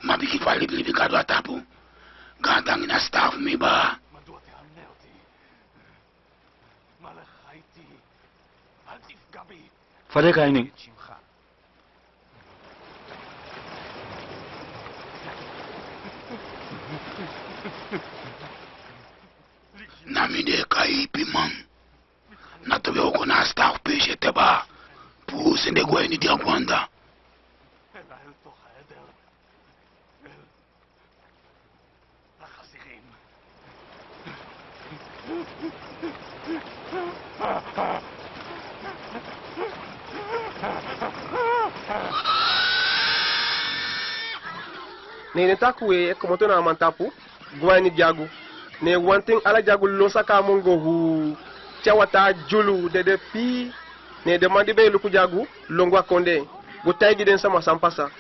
Ma bigi fu a libilibi Gadu a tapu. Gaantangi na sitaafu, mi baa. Fa den e kai en? Na mi den e kai Ipiman. Na towe wooko na a sitaafu peesi ete baa, puu sende go a ini den a go anda. Ne den takuu yeye komoto na a man tapu go a ini dyagu. Ne wanten ala dyagu lon saka a mongo huu, te a wataa dyulu dede pii. Ne den man di be e luku dyagu lon go a kondee go taigi den sama san pasa.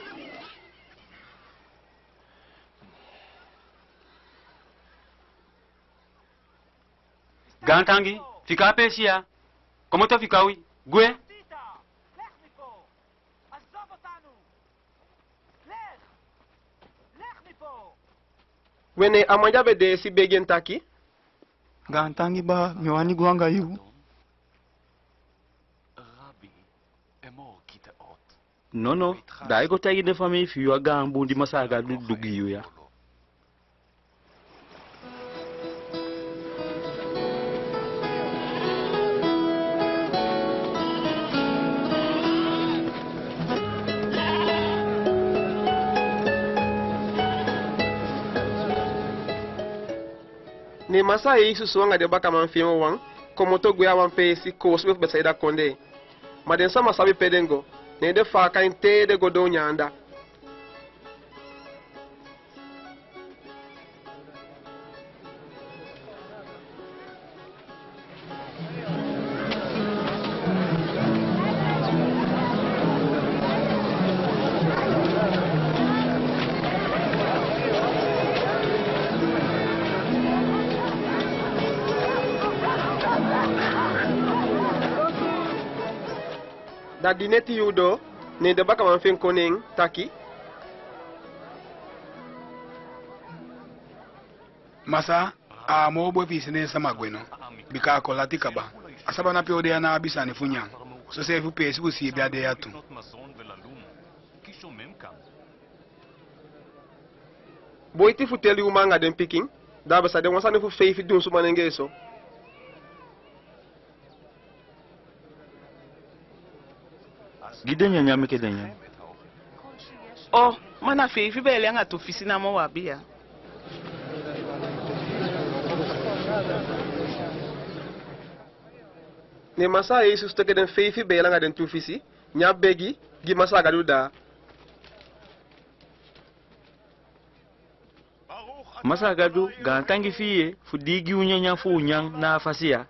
Gaantangi, fika a peesi ya. Komoto fika wi. Gwe. We, ne a man di a be deesi begi en taki: Gaantangi baa, mi wani go anga yu. Nono, da i go taigi den famii fi yu a gaan bun di Masaa Gadu du gi yu ya. Ne Masaa Jesesi anga den bakaman fi en wawan komoto gwe a wan peesi koosube fu Betisaida kondee. Ma den sama sabi pe den go, ne den faaka en te den go doo ne en anda. Da di neti yuu doo, ne den bakaman fi en kon ne en taki: Masaa, A á moo bun efi i sende en sama gwe no, bika a kon lati kaba. A sabana pe u de ya ná abi sani fu nyan. Soseefi peesi fu siibi á de ya tu. Boiti fu teli uman anga den pikin, da a be sa de wan sani fu feifi dunsu manengee so. Gi den nyanyan meke den nyan. O, ma na feifi beele anga tu fisi namo u abi ya. Ne Masaa Jesesi teke den feifi beele anga den tu fisi, ne a begi gi Masaa Gadu da. Masaa Gadu, gaantangi fi i ye fu di i gi u nyanyan fu u nyan na a fasi ya.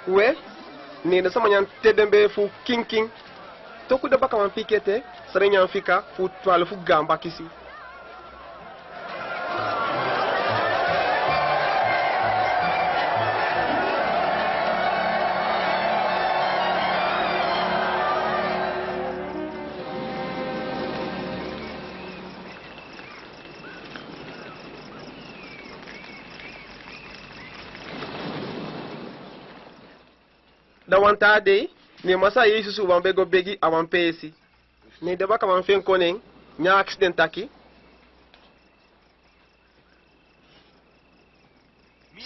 We, ne den sama nyan te den bee fuu kinkin. Toku den bakaman piki ete, san den nyan fika fu twalufu gaan bakisi. Da wan taa dei, ne Masaa Jesesi wani be go begi a wan peesi. Ne den bakaman fi en kon ne en, ne a akisi den taki: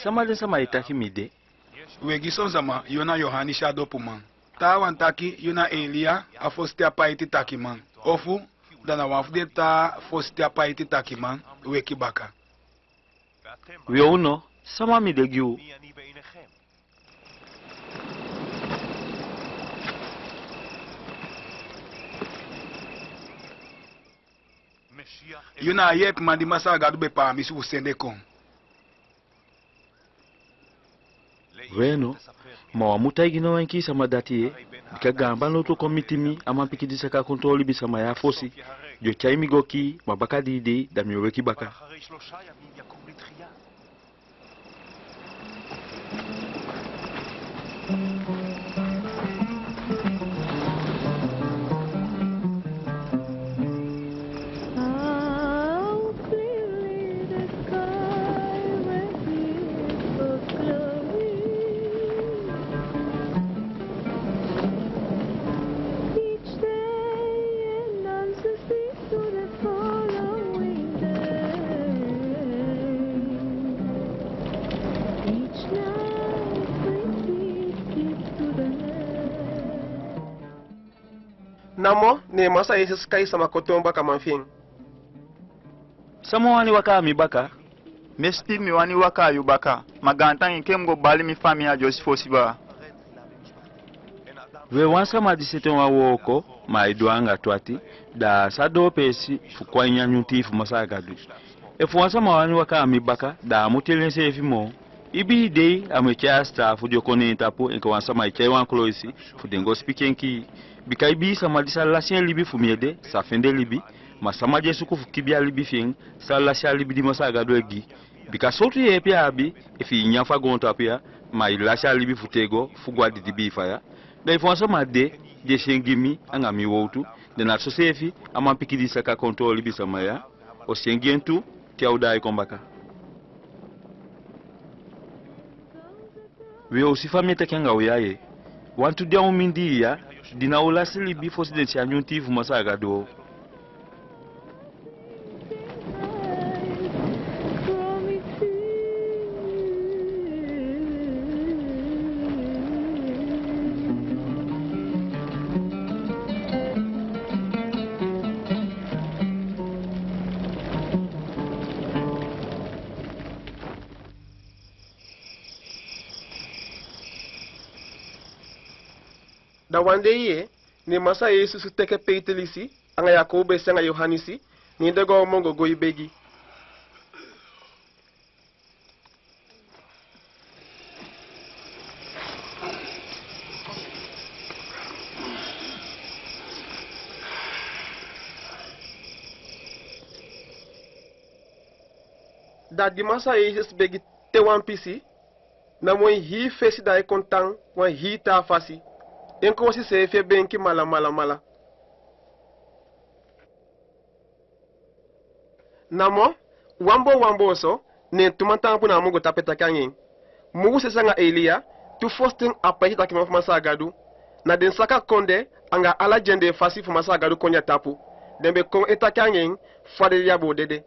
Sama den sama e taki mi de? We gi son sama yu na Johanisi a dopuman. Taawan taki yu na Eliya, a fositen apaiti takiman. Ofu da na wan fu den taa fositen apaiti takiman weki baka. We u no, sama mi de gi u? Yu na a yeepiman di Masaa Gadu be paamisi fu sende kon. We no, ma u á mu taigi ná wan enkii sama dati ye, bika gaan banowtu o kon miti mi, a manpikin di saka kon toon libisama ya fosi. Den o tyai mi go kii, ma baka dii dei da mi o weki baka. Namo ne Masaa Jesesi kai sama kon toon bakaman fi en. Sama wani waka a mi baka? Mesiti, mi wani waka a yu baka, ma gaantangi, enke mi go bali mi famii a dyosi fosi baa. We wan sama di sete wan wooko, ma ai du en anga tu ati, da a sa doo peesi fu kon a ini a nyun tii fu Masaa Gadu. Efu wan sama wani waka a mi baka, da a á mu teli enseefi moo. Ibii dei a mu e tyai a sitaafu di o kon ne en tapu, enke wan sama e tyai wan koloisi fu den go sipiki en kii. Bika ibii sama di sa lasi en libi fu mi ede, sa fende libi, ma sama di e suku fu kibii a libi fi en, sa lasi a libi di Masaa Gadu e gi. Bika sowtu yeepi a abi, efu i nyan fu a goontapu ya, ma i lasi a libi fu tego fu go a didibii faya? Da efu wan sama de, di e si en gi mi anga mi wowtu, da na soseefi a manpikin di saka kon toon libisama ya o si en gi en tu, te a o daai kon baka. We, u si fa mi e taki anga u ya ye. Wantu de a u mindii ya, di ná o lasi libi fosi den si a nyun tii fu Masaa Gadu. Da wan dei ye, ne Masaa Jesesi teke Peitilisi, anga Jakowbesi anga Johanisi, ne den go a mongo go e begi. Da di Masaa Jesesi begi te wan pisi, namo en hii fesi daai kon tan wan hii taa fasi. En koosi seefi e beenki mala mala mala. Namo wanboo wanboo so, ne en tu man taampu na a mungo tapu e taki anga en. Mosesi anga Eliya, tu fositen apaiti takiman fu Masaa Gadu, na den saka kondee anga ala dyendee fasi fu Masaa Gadu kondee a tapu. Den be kon e taki anga en fa den dyaaboo dede.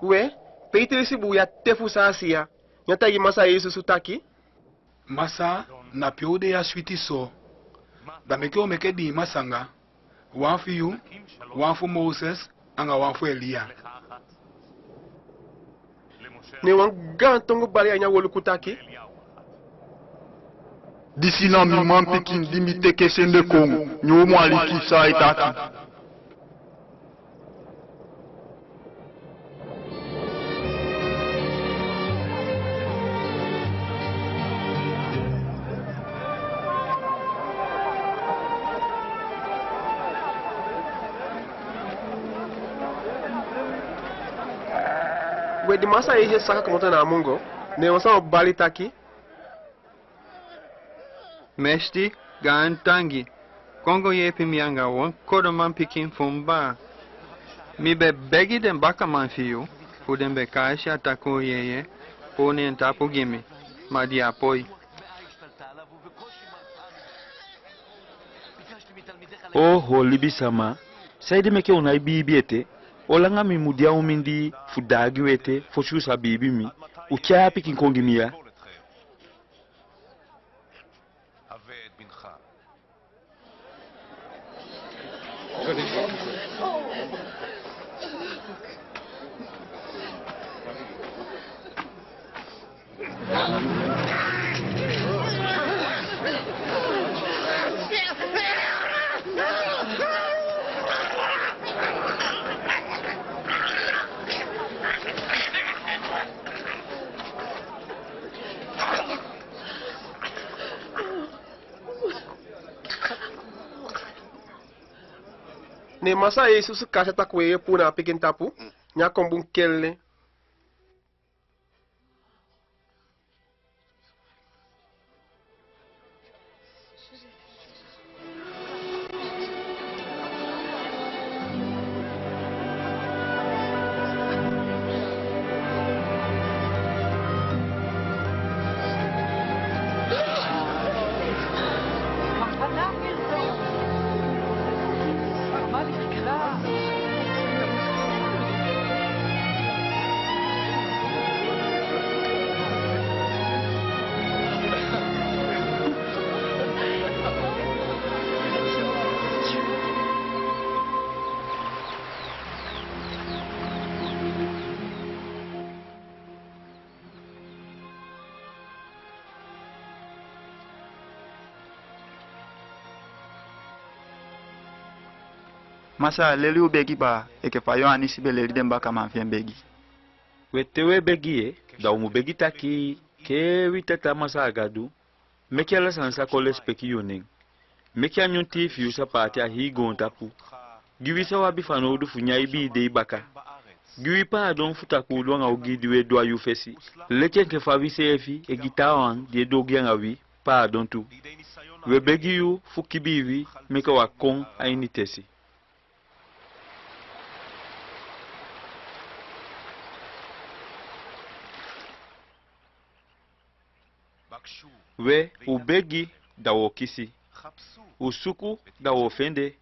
We, Petrisi buuya te fu san a si ya. Ne a taigi Masaa Jesesi taki: Masaa, na pe u de ya switi so? Da meke u meke dii masanga, wan fi yu, wan fu Mosesi, anga wan fu Eliya. Ne wan gaan tongo bali a ini a woluku taki: Disi na mi manpikin di mi teke sende kon, ne u mu aliki san ai taki. We, di Masaa Jesesi saka komoto na a mungo, ne wan sama bali taki: Mesiti, gaantangi, kon go yeepi mi anga wan kodo manpikin fu mi baa. Mi be begi den bakaman fi yu fu den be kaasi a takuu jeje puu ne en tapu gi mi, ma den á poi. Oho, libisama, saide meke u nái biibi ete? Olanga mi mu de a u mindii fu daagi u ete fosi u sa biibi mi? U tyai a pikin kon gi mi ya. Ne Masaa Jesesi kaasi a takuu jeje puu na a pikin tapu, ne a kon bun kelle. Masaa, leli u begi baa, enke fa Johanisi be leli den bakaman fi en begi. We, te we begi, da u mu begi taki, kee wi Tata Masaa Gadu, meke ala sani sa kon lesipeki yu nen. Meke a nyun tii fi yu sa paati a hii goontapu. Gi wi san u abi fanowdu fu nyan ibii dei baka. Gi wi paadon fu takuu du anga ogii di we du a yu fesi, leti enke fa wi seefi e gi taawan di e du ogii anga wi paadon tu. We begi yu fu kibii wi, meke u á kon a ini tesi. We, u begi, da wo kisi. U suku, da wo fende.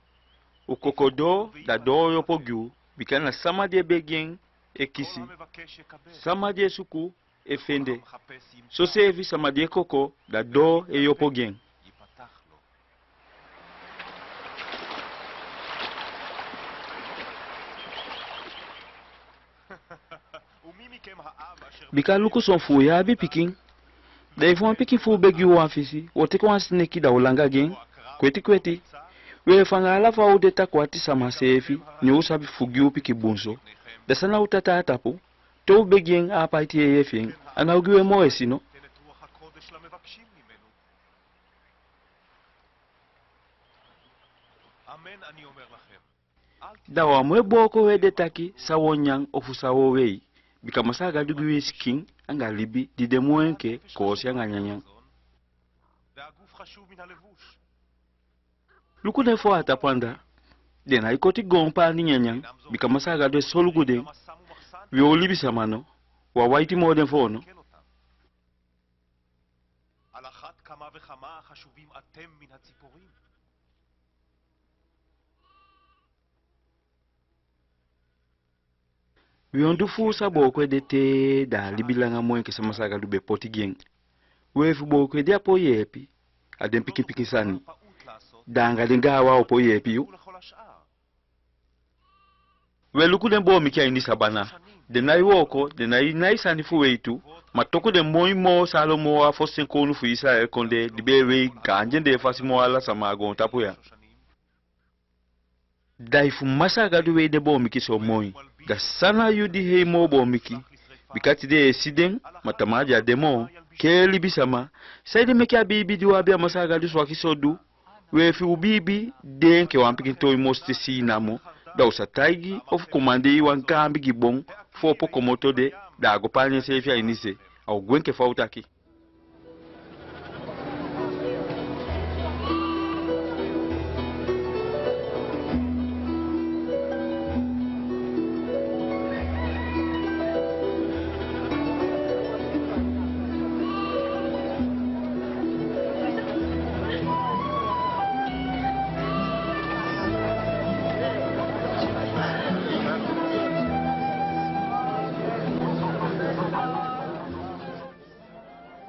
U koko doo, da doo o opo gi u. Bika na sama di e begi en e kisi. Sama di e suku e fende. Soseefi sama di e koko, da doo e opo gi en. Bika luku, son fu u ya abi pikin. Da efu wan pikin fu u begi u wan fisi, wo teke wan sineki da wo langa gi en? Kweti kweti. We, efu anga ala fa u de takuu ati sama seefi, ne u sabi fu gi u pikin bun so, da san na u Tata a tapu? Te u begi en a apaiti jeje fi en, a ná o gi u en moo esi no? Da u á mu e booko u ede taki san u o nyan ofu san u o wei, bika Masaa Gadu gi wi sikin anga libi di de moo enke koosi anga nyanyan. Luku den foo a tapu anda, den nái koti goon paandi nyanyan, bika Masaa Gadu e solugu den. Wi o libisama no, u á waiti moo den foo no. Wi on du fu u sa booko ede te, da a libi langa moo enke san Masaa Gadu be poti gi en. We, fu booko ede á poi yeepi, a den pikin pikin sani. Da anga den gaanwan a o poi yeepi yu. We, luku den boomiki a ini sabana. Den nái wooko, den nái nai sani fu wei tu, ma toku den moi moo Salomo, a fositen kownu fu Islayel Kondee, di be e wei gaan dyendee fasi moo ala sama a goontapu ya. Da efu Masaa Gadu wei den boomiki so moi, da san na yu di hei moo boomiki? Bika tide i e si den, ma tamaa den á de moo. Kee libisama, saide meke a biibi di u abi a Masaa Gadu swaki so du? We, efu u biibi de enke wan pikin tooi mositesii namo, da u sa taigi ofu komandee wan gaan bigi bon fu opo komoto de, da a go paandi enseefi a ini se, a o gwe enke fa u taki.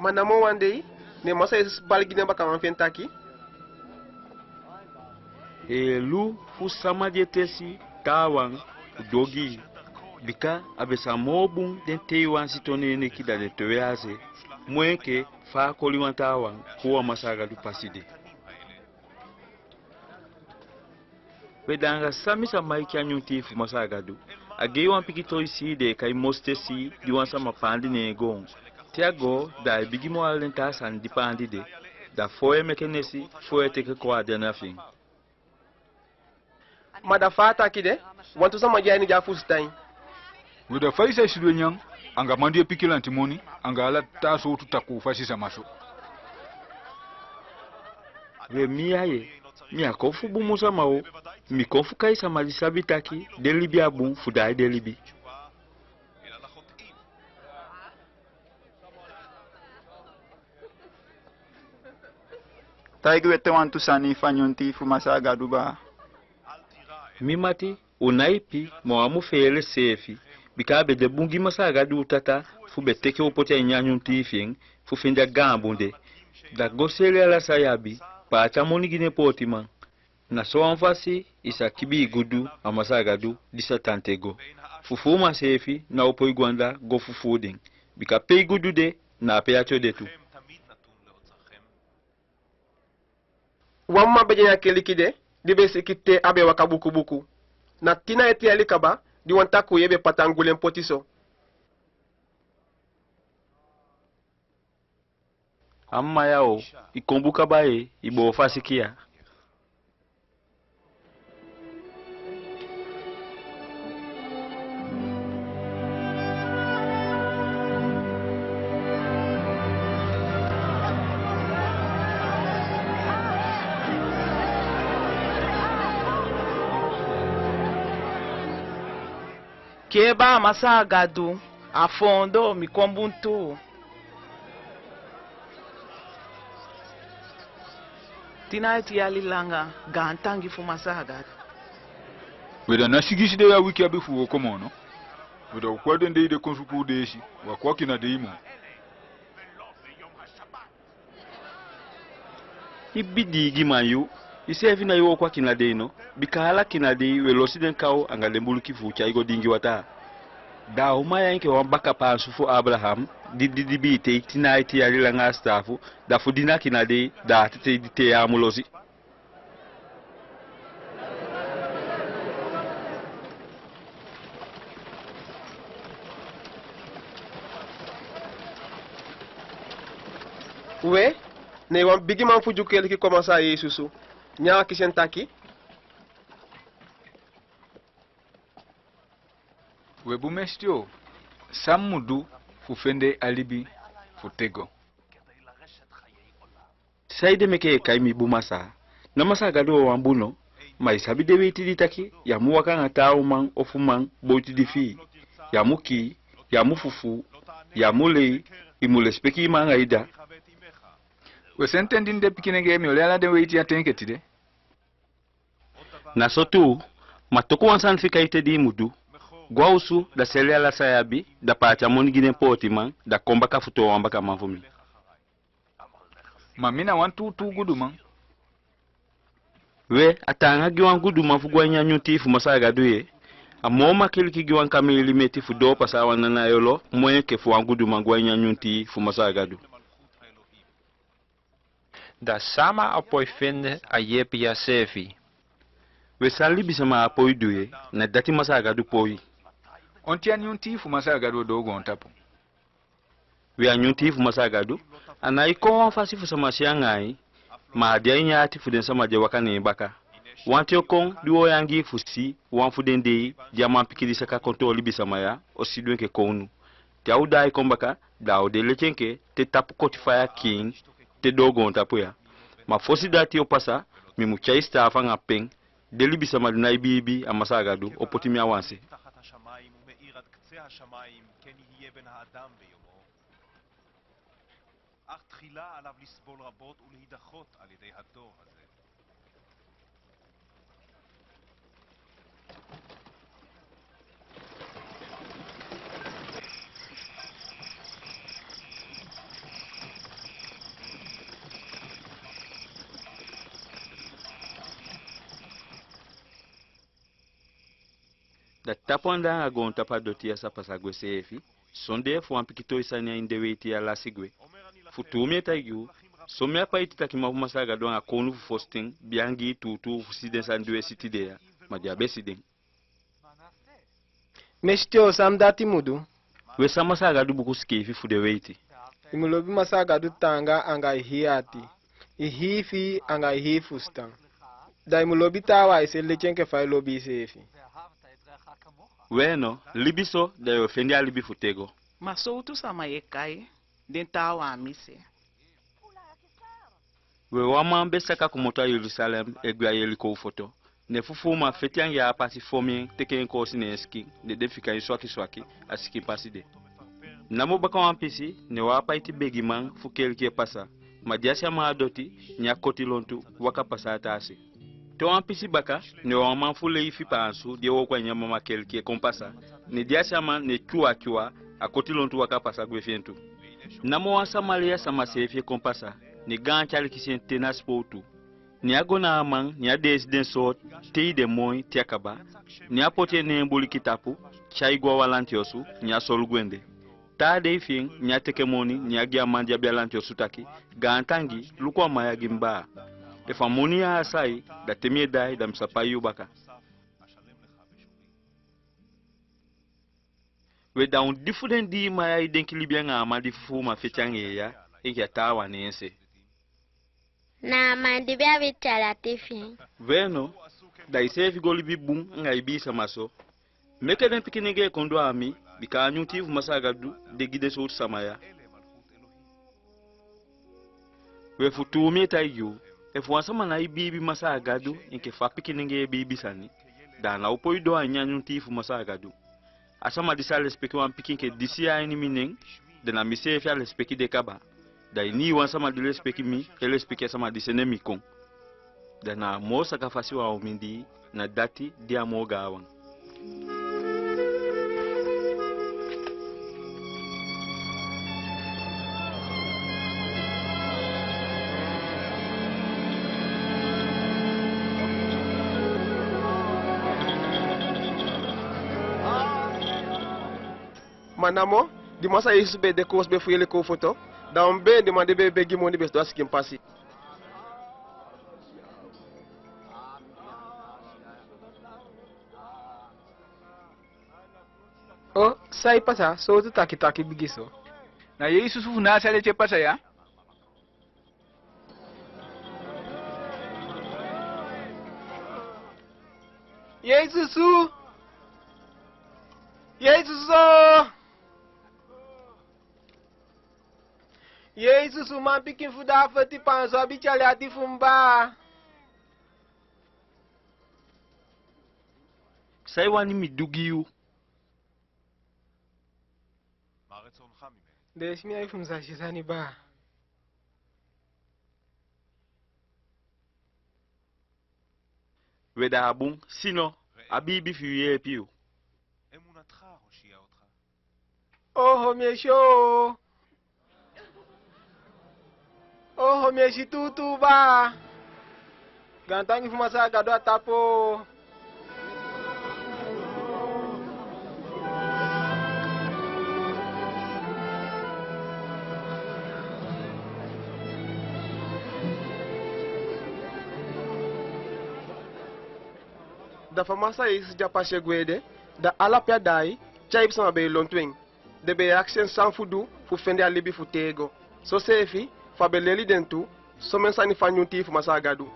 Ma namo wan dei, ne Masaa Jesesi bali gi den bakaman fi en taki: Heelu fu sama di e tesi taawan, u du ogii. Bika a be sa moo bun den teiwan siton ne en neki da den towe a se, moo enke fa a koli wan taawan kuu a Masaa Gadu pasi de. We, da anga san mi sa maiki a nyun tii fu Masaa Gadu? A gei wan pikin tooi sii den e kai mositesii di wan sama paandi ne en goon. Te a goo, da ai bigi moo ala den taa sani di paandi de. Da foo i e meke nesi, foo i e teke kon a den ana fi en. Ma da fa a taki de, wantu sama di a ini de á fusutan en. We, da fa i sa e sidon e nyan anga man di e piki lantimoni anga ala taa sowtu takuu fasi sama so? We, mi ya ye, mi á kon fu bunbun sama o, mi kon fu kai sama di sabi taki den libi á bun fu daai den libi. Taigi u ete wantu sani fu a nyun tii fu Masaa Gadu baa. Mi mati, u ná ipi, ma u á mu feele seefi, bika a be de bun gi Masaa Gadu u Tata fu be teke u poti a ini a nyun tii fi en, fu fende a gaan bun de. Da go seli ala san i abi, paati a moni gi den pootiman. Na sowan fasi i sa kibii gudu a Masaa Gadu di sa tan te go. Fufuuman seefi ná o poi go anda go fufuu den. Bika pe i gudu de, na ape i ati o de tu. Wan mma be de a ini a keliki de, di be e siki te a be e waka buku buku. Na tin a eti yali kaba, di wan takuu yeye be pata angulen poti so. A mma ya o, i kon bun kaba ye, i boo fu a siki ya. Kee baa, Masaa Gadu, a foondoo, mi kon bun tuu. Tin a eti yali langa, gaantangi fu Masaa Gadu. We, da ná sigisi dei a wiki abi fu wooko moo no? We, da u kon a den dei de kon suku u deesi, u á kon a kina dei moo. I bidiigiman yu, iseefi nái wooko a kina dei no? Bika ala kina dei we losi den kaw anga den buliki fu u tyai go diingi wataa. Da a uman ya enke wan baka paansu fu Abalaham, di didibii tei tin a eti yali langa a sitaafu, da fu dini a kina dei, da a tetei di tei en á mu losi. We, ne wan bigiman fu Dyu keliki kon a Masaa Jesesi osu, ne a akisi en taki: We bun mesiti, san mi mu du fu fende a libi fu tego? Saide meke i e kai mi bun masaa? Ná Masaa Gadu wawan bun no? Ma i sabi den weiti di taki: yu á mu waka anga taa uman ofu man boiti di fi i, yu á mu kii, yu á mu fufuu, yu á mu lei, i mu lesipeki i mma anga i dda. We, sensi ten di mi de pikinengee mi oli ala den weiti ya te enke tide. Na so tuu, ma toku wan sani fika i te di i mu du. Go a osu, da seli ala san i abi, da paati a moni gi den pootiman, da kon baka fu toon wan bakaman fu mi. Ma mi na wan tuutuu guduman. We, a taanga gi wan guduman fu go a ini a nyun tii fu Masaa Gadu ye. A moo makiliki gi wan kameeli meti fu doo pasa a wan nanai olo, moo enke fu wan guduman go a ini a nyun tii fu Masaa Gadu. Da sama á poi fende a yeepi ya seefi? We, san libisama á poi du ye, na dati Masaa Gadu poi. Onti a nyun tii fu Masaa Gadu o doo goontapu? We, a nyun tii fu Masaa Gadu, a nái kon wan fasi fu sama si anga ain, ma a de a ini a ati fu den sama di e waka ne en baka. Wanten o kon di u o e angii fu si wan fu den dei di a manpikin di saka kon toon libisama ya o sidon enke kownu. Te a o daai kon baka, da a o de leti enke te tapu koti faya kiin te doo goontapu ya. Ma fosi dati o pasa, mi mu tyai sitaafu anga pen. Den libisama di nái biibi a Masaa Gadu o poti mi a wan se. אך תחילה עליו לסבול רבות ולהידחות על ידי הדור הזה. Da tapu anda anga goontapu a doti ya sa pasa gwe seefi, sondee fu wan pikin toi sani a ini den weiti ya lasi gwe. Fu tuu mi e taigi u, somen apaiti takiman fu Masaa Gadu anga kownu fu fositen be angii tuutuu fu si den sani di u e si tide ya, ma den á be si den. Mesiti, san mi dati mu du? We, san Masaa Gadu buku sikiifi fu den weiti? I mu lobi Masaa Gadu taanga anga i hii ati, i hii fii anga i hii fusutan. Da i mu lobi taawan a i se leti enke fa i lobi iseefi. We no, libi so, da yu o fende a libi fu tego. Ma sowtu sama yu e kai den taawan a mi se? We, wan man be saka komoto a Jelusalem e gwe a Jeliko foto. Ne fufuuman feti anga en a pasi fon en, teke en koosi ne en sikin, ne den fika en swaki swaki a sikin pasi de. Namo baka wan pisi, ne wan apaiti begiman fu keliki e pasa. Ma di a si a man a doti, ne a koti lontu waka pasa a taa se. Te wan pisi baka, ne wan man fu Leifi paansu di e wooko a ini a mama keliki e kon pasa. Ne di a si a man, ne tyuwa tyuwa, a koti lontu waka pasa gwe fi en tu. Namo wan Samaria sama seefi e kon pasa, ne gaanti aliki si en te na sipowtu. Ne a go na a man, ne a deesi den sooti, tei den moi te a kaba. Ne a poti en ne en buliki tapu, tyai go a wan lanti osu, ne a solugu en de. Taa dei fi en, ne a teke moni, ne a gi a man di abi a lanti osu taki: Gaantangi, luku a man ya gi mi baa. Efu a moni ya á sai, da te mi e daai, da mi sa pai yu baka. We, da on di fu den dii man ya e denki libi anga a man di fufuuman feti anga en ya enke a taawan ne en se? Na a man di be abi tyalati fi en. We no, da iseefi go libi bun anga ibii sama so. Meke den pikinengee kon doo a mi, bika a nyun tii fu Masaa Gadu de gi den sowtu sama ya. We, fu tuu mi e taigi u, efu wan sama nái biibi Masaa Gadu enke fa pikinengee e biibi sani, da a ná o poi doo a ini a nyun tii fu Masaa Gadu. A sama di sa lesipeki wan pikin enke disi ya a ini mi nen, da na miseefi a lesipeki de kaba. Da iniiwan sama di lesipeki mi e lesipeki a sama di sende mi kon. Da na a moo saka fasi wan o mindii, na dati di a moo gaanwan. Ma namo, di Masaa Jesesi be de koosube fu Jeliko foto, da on bee den man di be e begi moni be sidon a sikin pasi. O, sai pasa, sowtu takitaki bigi so? Na Jesesi fu Nasaleti e pasa ya. Jesesi! Jesusu! Jesusu, manpikin fu Dafeti, pansoi abi tyali ati fu mi baa. San i wani mi du gi yu? Deesi mi ain fu mi sa si sani baa. We, da a bun, sino a biibi fi yu yeepi yu. Oho, mi e si o. Oho, mi e si tuutuu baa. Gaantangi fu Masaa Gadu a tapu. Da fa Masaa Jesusu de a pasi e gwe de, da ala pe a daai, tyaipi sama be e lontu en. Den be e akisi en san fu du fu fende a libi fu tego. Soseefi, fu a be leli den tu somen sani fu a nyun tii fu Masaa Gadu.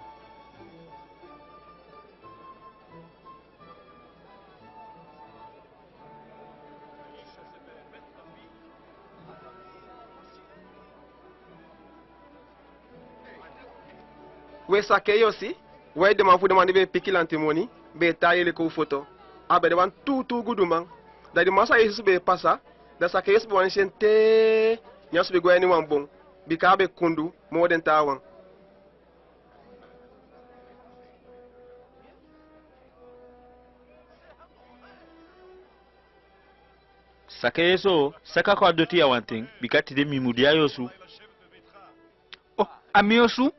We, Sakeyosi, wan edeman fu den man di be e piki lantimoni, be e tan a yeli kow foto. A be de wan tuutuu guduman. Da di Masaa Jesusu be e pasa, da Sakeyosi be wani si en te nyanso be gwe a ini wan bon, bika a be kundu moo den taawan. Sakeyosi, saka kon a doti ya wanten, bika tide mi mu de a yu osu. Oh, a mi osu?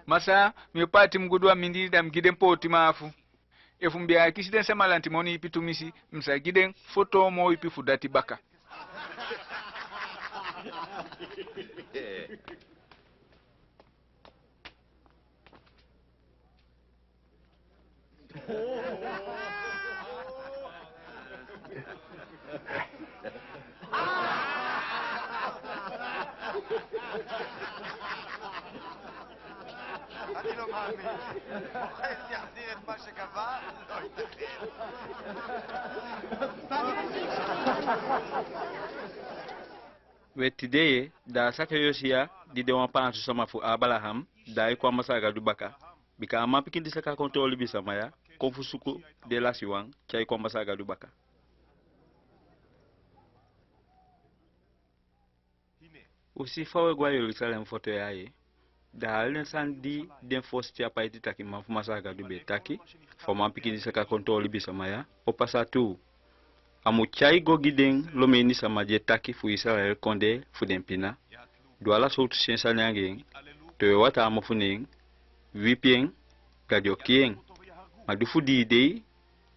Masaa, mi o paati mi gudu a mindii da mi gi den pootiman afu. Efu mi be akisi den sama lantimoni ipi tumisi, mi sa gi den fo toon moo ipi fu dati baka. We, tide ye, da a Sakeyosi ya, di de wan paansu sama fu Abalaham, daai kon a Masaa Gadu baka. Bika a manpikin di saka kon toon libisama ya, kon fu suku den lasiwan tyai kon a Masaa Gadu baka. U si fa we go a Jelusalem foto ya ye. Da ala den sani di den fosi apaiti takiman fu Masaa Gadu be e taki fu a manpikin di saka kon toon libisama ya, o pasa tuu. A mu tyai go gi den Lomeinisama di e taki fu Islayel kondee fu den pina, du ala sowtu sen sani anga en, towe wataa mofu ne en, wipi en, da den o kii en. Ma di fu dii dei,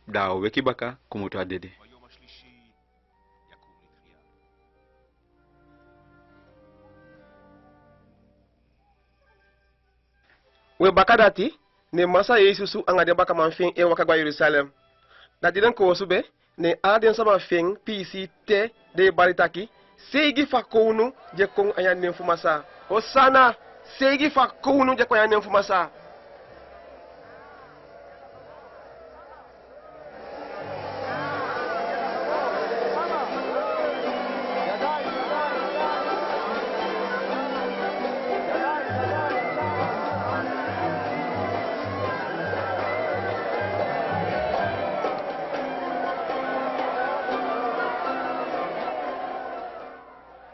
da a o weki baka komoto a dede. We, bakadati, ne Masaa Jesusu anga den bakaman fi en e waka go a Jelusalem. Da di den koosube, ne ala den sama fi en piisii te den e bali taki: Seigi fu a kownu di e kon a ini a nen fu Masaa. Osana! Seigi fu a kownu di e kon a ini a nen fu Masaa.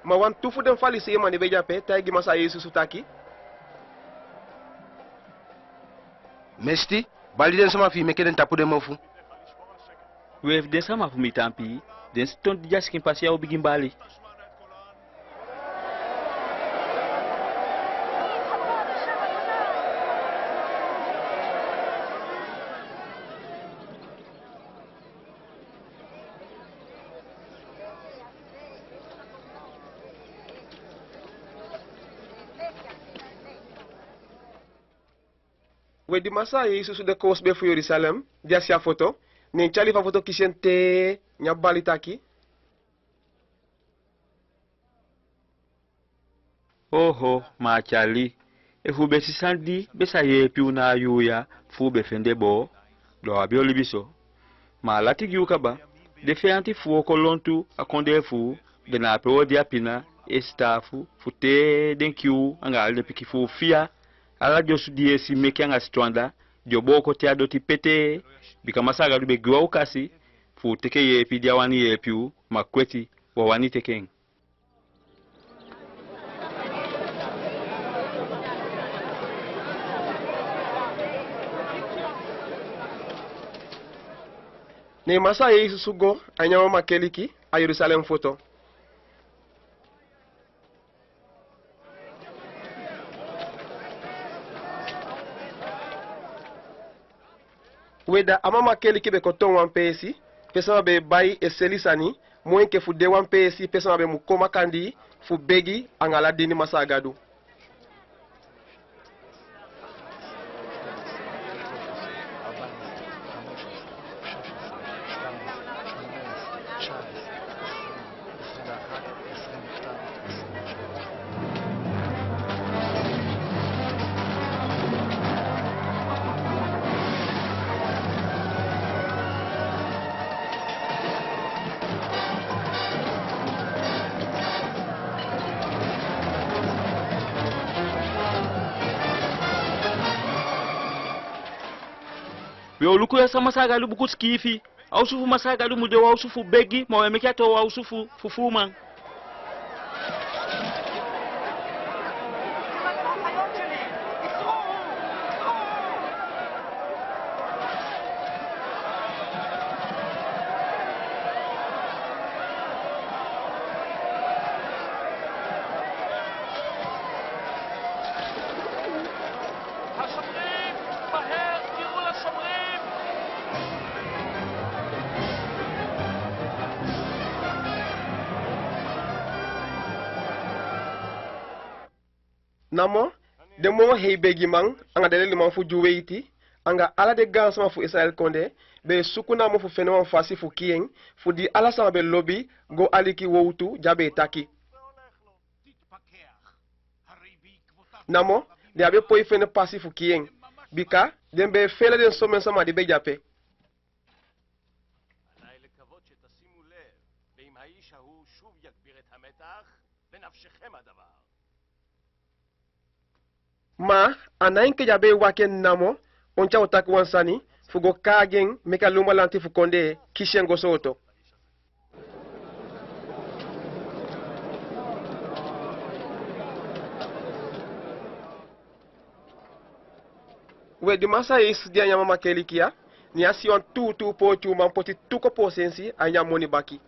Ma wantu fu den Faliseiman di be de ape taigi Masaa Jesusu taki: Mesiti, bali den sama fi i, meke den tapu den mofu. We, efu den sama fu mi tan pii, den siton di de a sikin pasi ya o bigin bali. We di Masaa Jesesi de koosube fu Jelusalem, di a si a foto, ne en tyali fu a foto kisi en te, ne a bali taki: Oho, ma a tyali, efu u be si san di be sa yeepi u na a yuu ya, fu u be fende boo, da u á be o libi so. Ma a lati gi u kaba. Den feyanti fu u o kon lontu a kondee fu u, den na ape u o de a pina, e sitaafu, fu te den kii u anga ala den pikin fu u fiya. Ala den osu di i e si meke anga siton anda, den o booko te a doti petee, bika Masaa Gadu be gi u a okasi fu u teke yeepi di a wani yeepi u, ma kweti, u á wani teke en. Ne Masaa Jesesi go a ini a mama keliki a Jelusalem foto. We, da a mama keliki be kon toon wan peesi pe sama be e bai, e seli sani, moo enke fu de wan peesi pe sama be mu kon makandii fu begi anga ala dini Masaa Gadu. We, o luku ya san Masaa Gadu buku sikiifi. A osu fu Masaa Gadu mu de wan osu fu begi, ma u e meke a toon wan osu fu, fu fuuman. השומרים! מהר! קראו לשומרים! Namo den moo hei begiman anga den leliman fu Dyu weiti, anga ala den gaansama fu Islayel kondee, be e suku namo fu fende wan fasi fu kii en, fu di ala sama be lobi go aliki wowtu di a be e taki. Namo den á be poi fende pasi fu kii en, bika den be e feele den somen sama di be de ape. עלי לקוות שתשימו לב, ואם האיש ההוא שוב יגביר את המתח, בנפשכם הדבר. Ma a ná enke di a be e waki en namo, onti a o taki wan sani fu go kaagi en, meke a lonbalanti fu kondee kisi en go sooto. We, di Masaa Jesesi de a ini a mama keliki ya, ne a si wan tuutuu pooti uman poti tu kopu osensi a ini a moni baki.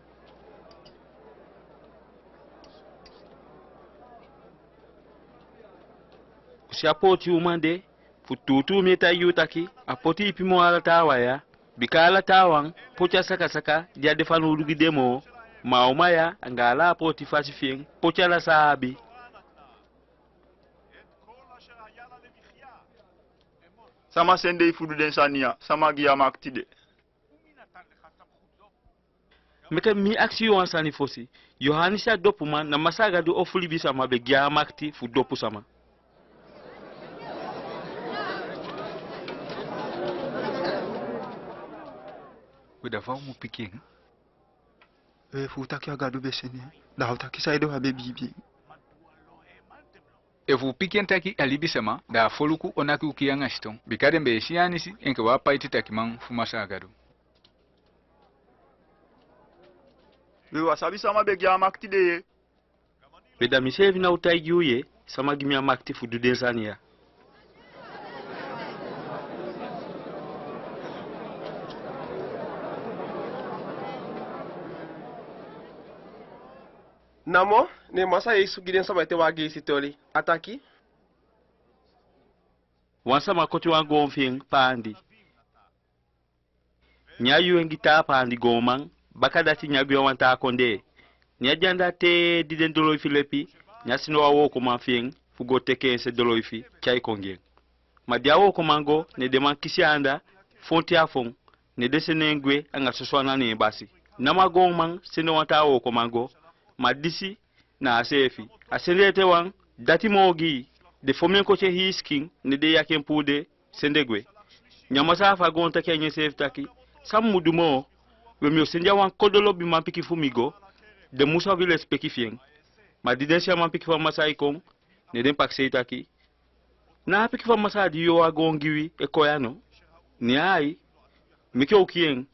U si a pooti uman de, fu tuutuu mi e taigi u taki, a poti ipi moo ala taawan ya, bika ala taawan poti a sakasaka di á de fanowdu gi den moo, ma a uman ya, anga ala a pooti fasi fi en, poti ala san a abi. Sama sende i fu du den sani ya? Sama gi i a makiti de? Meke mi akisi yu wan sani fosi. Johanisi a dopuman, na Masaa Gadu ofu libisama be gi en a makiti fu dopu sama? We, da fa u mu piki en? We, efu u taki a Gadu be sende en, da a o taki saide u á be biibi en? Efu u piki en taki a libisama, da a foluku o naki u kii anga siton, bika den be e si Johanisi enke wan apaiti takiman fu Masaa Gadu. We, u á sabi sama be gi en a makiti de ye. We, da miseefi ná o taigi u ye sama gi mi a makiti fu du den sani ya. Namo ne Masaa Jesesi gi den sama ete wan ageisi toli. A taki: Wan sama koti wan goon fi en paandi. Ne a yuu en gi taa paandi goonman, bakadati ne a gwe a wan taa kondee. Ne a de anda te di den doloifi lepi, ne a sidon wan wookoman fi en fu go teke en se doloifi tyai kon gi en. Ma di a wookoman go, ne den man kisi en anda, fon te a fon, ne den sende en gwe anga soso ana ne en basi. Namo a goonman sende wan taa wookoman go, ma disi na a seefi. A sende ete wan, dati moo ogii. Den fon en koti en hii sikin, ne den yaki en puu de, sende gwe. Ne a masaa fu a goon taki a ini enseefi taki: San mi mu du moo? We, mi o sende a wan kodo lobiman pikin fu mi go, den musu abi lesipeki fi en. Ma di den si a manpikin fu a masaa e kon, ne den pakisei taki: Ná a pikin fu a masaa di yuu a goon gi wi e kon ya no? Ne ai, meke u kii en.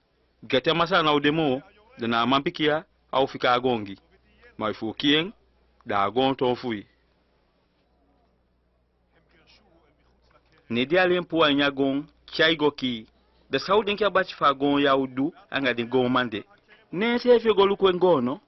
Bika te a masaa ná o de moo, da na a manpikin ya a o fika a goon gi. Ma efu u kii en, da a goon toon fu wi. Ne den alen puu a ini a goon, tyai go kii. Da san u denki a bati fu a goon ya o du anga den goonman de? Ne enseefi o go luku en goon no?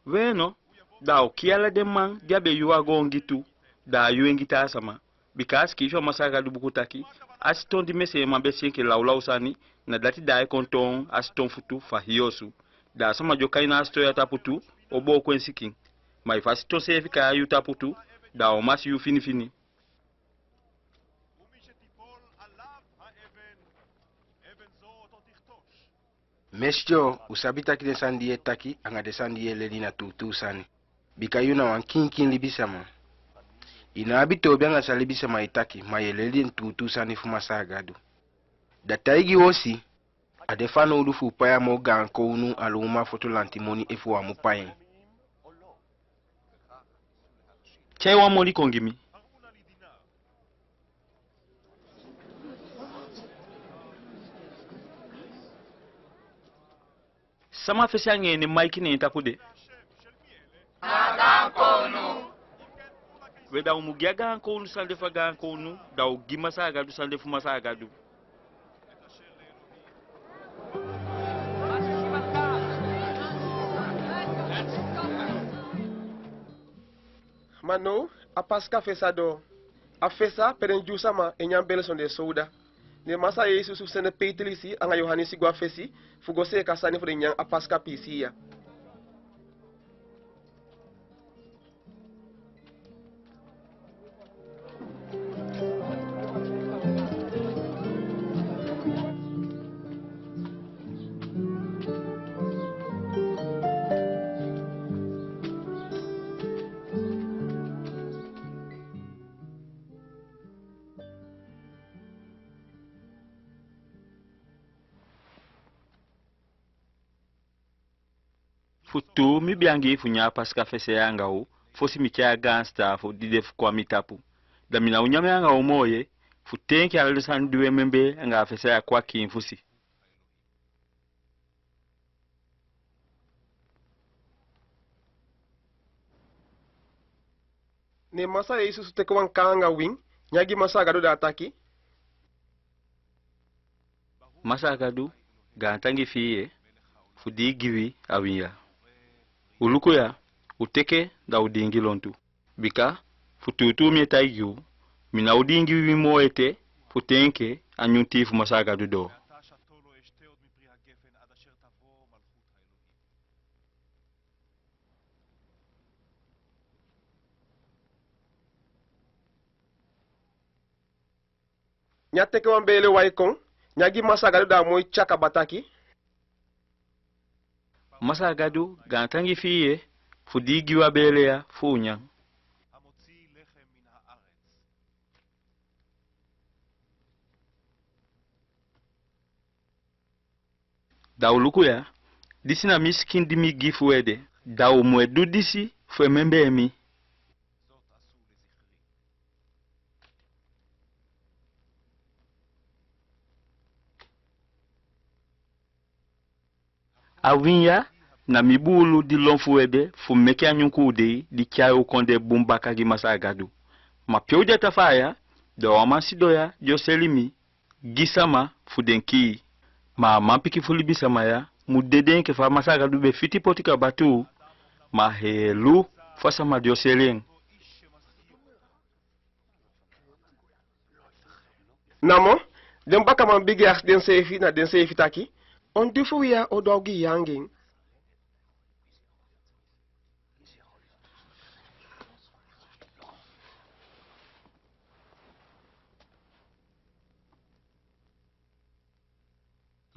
We no, da a o kii ala den man di a be yuu a goon gi tu, da a yuu en gi taa sama. Bika a sikiifi a Masaa Gadu buku taki: A siton di meseeman be si enke lawlaw sani, na dati daai kon toon a siton futu fu a hii osu. Da a sama di o kai na a siton ya tapu tu o booko en sikin. Ma efu a siton seefi kai a yuu tapu tu, da a o masi yu finifini. Mesiti, u sabi taki den sani di yu e taki anga den sani di yu e leli na tuutuu sani. Bika yu na wan kiinkiin libisama. I ná abi toobi anga san libisama e taki, ma yu e leli den tuutuu sani fu Masaa Gadu. Da taigi u osi, a de fanowdu fu u pai a moo gaan kownu aluuma foto lantimoni efu u á mu pai en. Tyai wan moni kon gi mi. Sama fesi anga en nen maiki ne en tapu de? Na gaan kownu. We, da u mu gi a gaan kownu san de fu a gaan kownu, da u gi Masaa Gadu san de fu Masaa Gadu. Ma now a Pasika fesa doo, a fesa pe den Dyusama e nyan bele sondee sowda. Ne Masaa Jesesi sende Peitilisi anga Johanisi go a fesi fu go seeka sani fu den nyan a Pasika piisii ya. Fu tuu mi be angii fu nyan a Pasika fesa ya anga u, fosi mi tyai a gaan sitaafu di de fu kon a mi tapu. Da mi ná o nyan en anga u moo ye, fu te enke ala den sani di u e membee anga a fesa ya kon a kiin fusi. Ne Masaa Jesesi teke wan kaa anga win, nyan gi Masaa Gadu, da a taki: Masaa Gadu, gaantangi fi i ye, fu di i gi wi a win ya. U luku ya, u teke, da u diingi lontu. Bika fu tuutuu mi e taigi u, mi ná o diingi win moo ete, fu te enke a nyun tii fu Masaa Gadu doo. Ne a teke wan beele wai kon, ne a gi Masaa Gadu, da a moi tya kaba, taki: Masaa Gadu, gaantangi fi i ye, fu di i gi u a beele ya fu u nyan. Da u luku ya, disi na mi sikin di mi gi fu u ede, da u mu e du disi fu e membee mi. A win ya na mi buulu di lon fu u ede fu meke a nyun kuu dei di tyai u kon de bun baka gi Masaa Gadu. Ma pe u de a tafaa ya, da wan man sidon ya di o seli mi gi sama fu den kii. Ma a manpikin fu libisama ya mu dede enke fa Masaa Gadu be fiti poti kaba tuu, ma helu fu a sama di o seli en. Namo den bakaman bigin akisi denseefi na denseefi taki: On di fu wi ya o du a ogii ya anga en?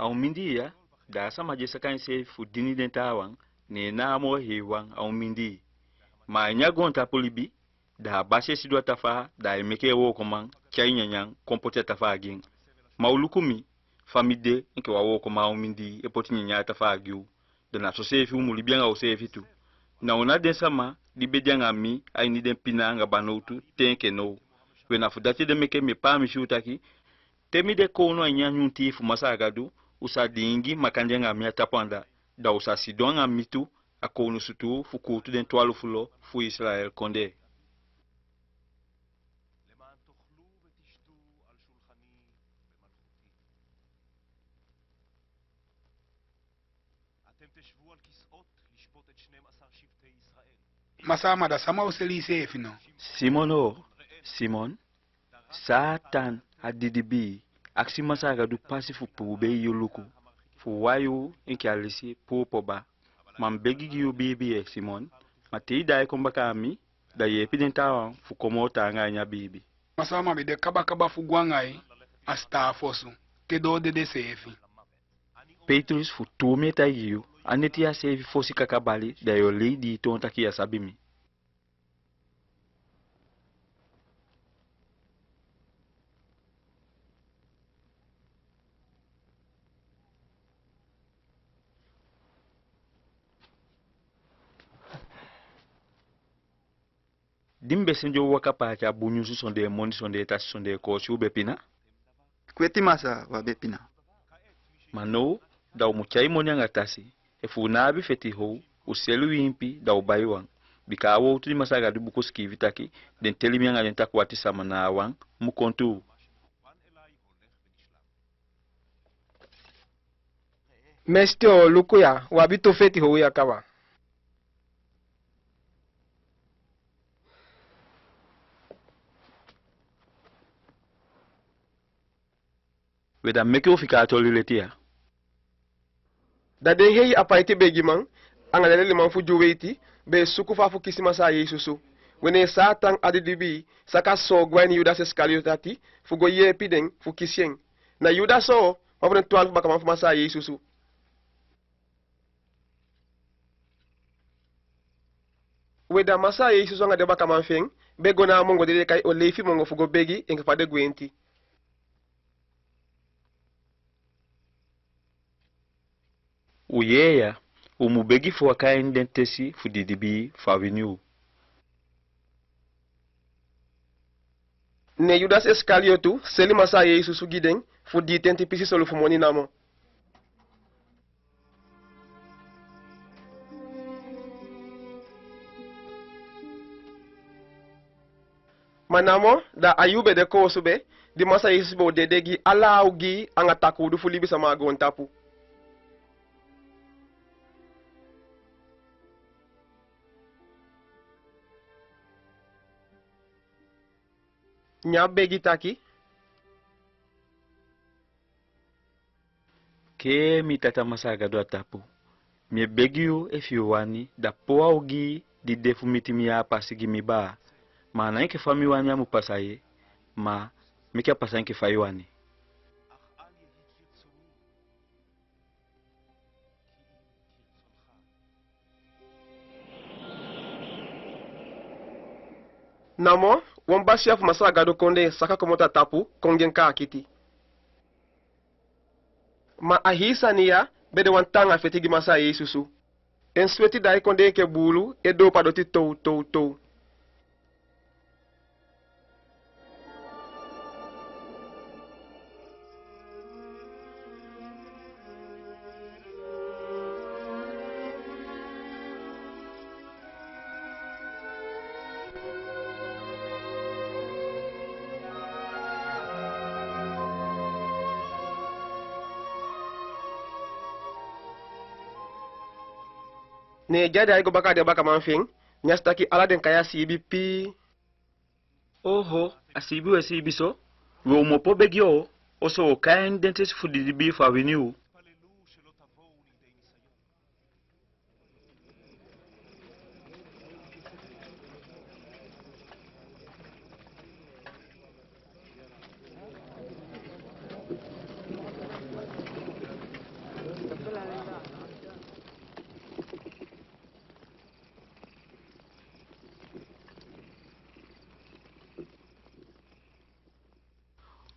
A u mindii ya, da a sama di e saka enseefi fu dini den taawan, ne en na a moo heiwan a u mindii. Ma a ini a goontapu libi, da a basi e sidon a tafaa, da ai meke en wookoman tyai nyanyan kon poti a tafaa gi en. Ma u luku mi, fa mi de enke wan wookoman a u mindii e poti nyanyan a tafaa gi u, da na soseefi u mu libi anga useefi tu. Na u na den sama di be de anga mi a ini den pina anga banowtu te enke now. We, na fu dati ede meke mi e paamisi u taki, te mi de kownu a ini a nyun tii fu Masaa Gadu, u sa diingi makandii anga mi a tapu anda, da u sa sidon anga mi tu a kownu sutuu fu kuutu den twalufu lo fu Islayel kondee. Masaa, ma da sama o seli iseefi no? Simon o, Simon, Saatan a didibii akisi Masaa Gadu pasi fu puubei yu luku, fu wai u enke alisi puu poba. Ma mi begi gi yu biibi ye, Simon, ma te i daai kon baka a mi, da yeepi den taawan fu kon moo taanga a ini a biibi. Masaa, ma mi de kabakaba fu go anga i a sitaafu osu, te doo dede seefi. Petrus, fu tuu mi e taigi yu, a neti ya seefi fosi kaka bali, da yu o lei dii toon taki yu á sabi mi. Di mi be sende u waka paati a bun nyunsu sondee moni, sondee tasi, sondee koosi, u be pina? Kweti Masaa, u á be pina. Ma now, da u mu tyai moni anga tasi. Efu u ná abi feti how, u seli u impi, da u bai wan. Bika a wowtu di Masaa Gadu buku sikiifi taki, den teli mi anga den takuu ati sama na a wan mu kon tuu. Mesiti o, luku ya, u abi tu feti how ya kaba. We, da meke u fika a toli leti ya. Da den hei apaiti begiman anga den leliman fu Dyu weiti be e suku fa fu kisi Masaa Jesusu. We, ne Saatan a didibii saka soo go a ini Yudas Iskalioti ati fu go yeepi den fu kisi en. Na Yudas o, wan fu den twalufu bakaman fu Masaa Jesusu. We, da Masaa Jesusu anga den bakaman fi en be go na a mongo di den e kai Oleifi Mongo fu go begi enke fa den gwenti. U yee ya, u mu begi fu waka a ini den tesi fu didibii fu a wini u. Ne Yudas Iskalioti seli Masaa Jesusu gi den fu dii tenti pisi solufu moni namo. Ma namo, da a yuu be de koosube di Masaa Jesusu be o dede gi ala a ogii anga takuudu fu libisama a goontapu. Ne a begi taki: Kee mi Tata Masaa Gadu a tapu, mi e begi yu, efu yu wani, da puu a ogii di de fu miti mi ya a pasi gi mi baa. Ma a ná enke fa mi wani a mu pasa ye, ma meke a pasa enke fa i wani. Namo, wan basiya fu Masaa Gadu kondee saka komoto a tapu kon gi en kaakiti. Ma a hii sani ya be de wan taanga feti gi Masaa Jesusu. En sweti daai kon de enke buulu e doopu a doti tow, tow, tow. Ne di a daai go baka a den bakaman fi en, ne a si taki ala den kai a siibi pii. Oho, a siibi u e siibi so? We, u mu opo begi o, oso u o kai a ini den tesi fu didibii fu a wini u.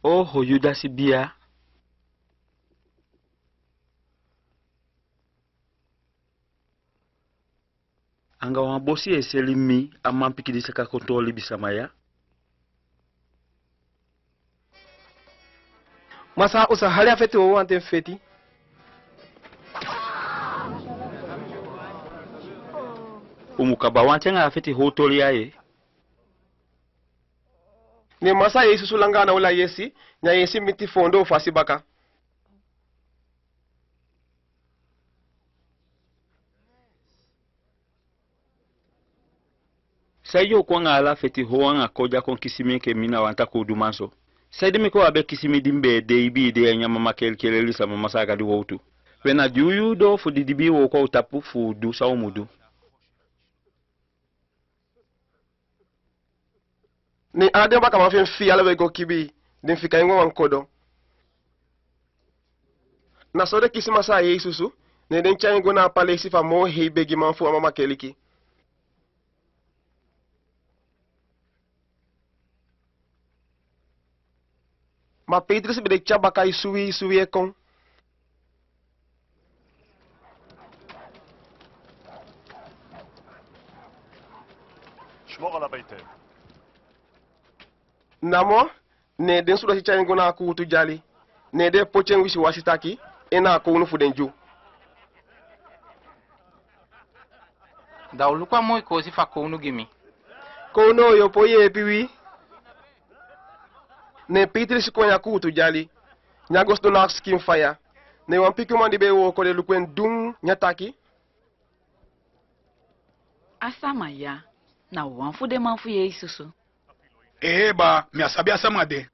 Oho, Yudasi bia. Anga wan bosi i e seli mi, a manpikin di saka kon toon libisama ya? Masaa, u sa hali a feti hoo wanten feti. U mu kaba wanten anga a feti hoo toli ya, ye. Ne Masaa Jesesi langa ana holi a yesi, ne a yesi miti foondoo fasi baka. Saide u kon anga ala feti hoo anga kodya kon kisi mi enke mi na wan takuu uduman so? Saide meke u á be kisi mi di mi be e de ibii dei a ini a mama keliki e leli sama Masaa Gadu wowtu? We, na di u yuu doo fu didibii wooko a u tapu fu u du san u mu du. Ne ala den bakaman fi en fii ala we go kibii, den fika en a wan kodo. Na so den kisi Masaa Jesesi, ne den tyai en go na a palesi fu a moo hei begiman fu a mama keliki. Ma Pitilisi be de te a baka e suwii suwii e kon. Namo, ne den sudati tyai en go na a kuutu dyali, ne den poti en wisiwasi taki en na a kownu fu den Dyu. Da u luku a moi koosi fu a kownu gi mi. Kownu, yu o poi yeepi wi. Ne Pitilisi kon a ini a kuutu dyali, ne a go sidon na a sikin faya. Ne wan pikin uman di be e wooko de luku en dun, ne a taki: A sama ya na wan fu den man fu Jesesi. Ee baa, mi á sabi a sama de.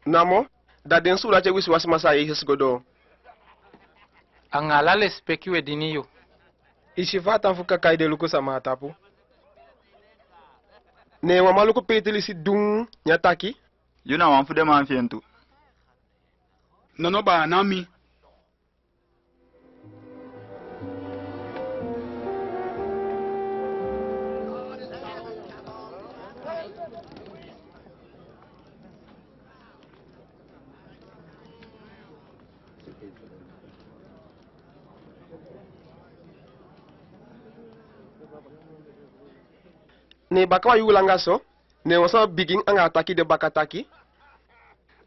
Namo, da den sudati e wisiwasi Masaa Jesesi go doo. Anga ala lesipeki we dini yu. I si fa a tan fu kakai de luku sama a tapu? Ne wan man luku Pitilisi dun, ne a taki: Yu na wan fu den man fi en tu. Nono baa, ná mi. Ne baka wan yuu langa so, ne wan sama bigin anga a taki de baka taki: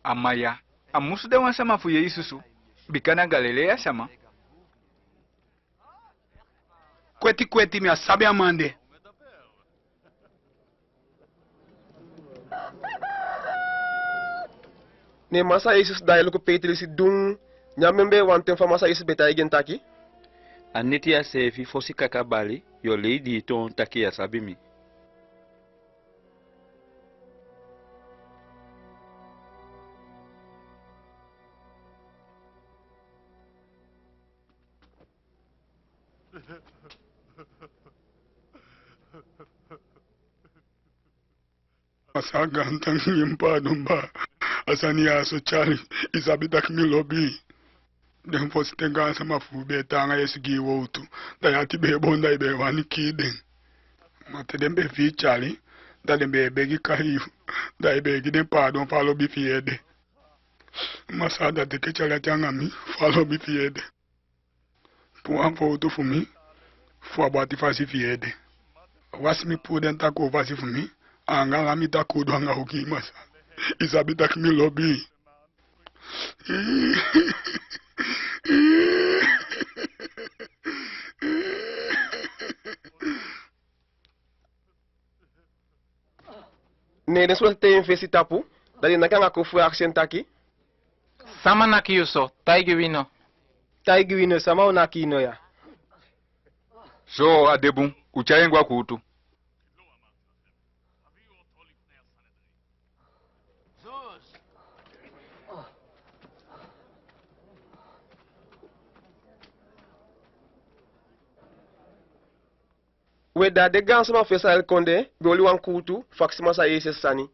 A man ya, a musu de wan sama fu Jesesi, bika na Galileya sama. Kweti kweti, mi á sabi a man de. Ne Masaa Jesesi daai luku Pitilisi dun, ne a membee wanten fa Masaa Jesesi be taigi en taki: A neti ya seefi, fosi kaka bali, yu o lei dii toon taki yu á sabi mi. Masaa, gaantangi, gi mi paadon baa. A sani ya so tyali, i sabi taki mi lobi i. Den fositen gaansama fu u be e taanga yesi gi i wowtu, da i ati be e boon, da i be e wani kii den. Ma te den be fii tyali, da den be e begi kai yu, da i be e gi den paadon fu a lobi fi i ede. Masaa, da teke tyali ati anga mi fu a lobi fi i ede. Puu a fowtu fu mi fu a bun ati fasi fi i ede. Wasi mi puu den takuu fasi fu mi, anga ala mi takuu du anga ogii, Masaa. I sabi taki mi lobi i. Ne den sudati tei en fesi tapu, da den naki anga kofu e akisi en taki: Sama naki yu so? Taigi wi no. Taigi wi no, sama o naki i no ya? So a de bun, u tyai en go a kuutu. We, da den gaansama fu Islayeli kondee be oli wan kuutu fu akisi Masaa Jesesi sani.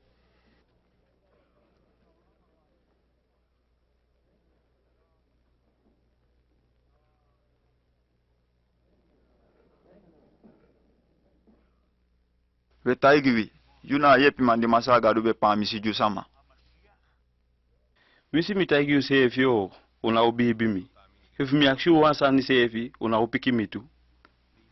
Be taigi wi, yu na a yeepiman di Masaa Gadu be paamisi gi u sama. Winsi mi taigi u seefi, u ná o biibi mi. Efu mi akisi u wan sani seefi, u ná o piki mi tu.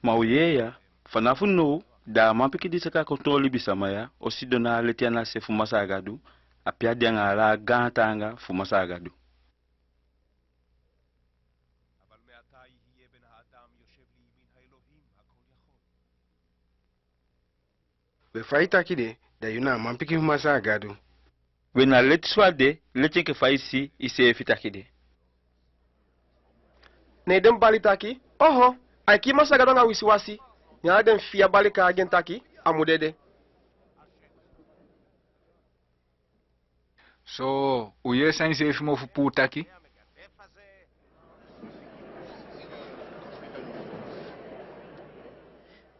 Ma u yee ya, fanafu now, da a manpikin di saka kon toon libisama ya, o sidon na a leti ana se fu Masaa Gadu, a pe a de anga ala a gaan taanga fu Masaa Gadu. We, fa i taki de, da yu na a manpikin fu Masaa Gadu. We, na leti so a de, leti enke fa i si iseefi taki de. Ne den bali taki: Oho, ai kii Masaa Gadu anga wisiwasi. Ne ala den fii a bali kaagi en taki a mu dede. So, u yee san iseefi mofu puu taki?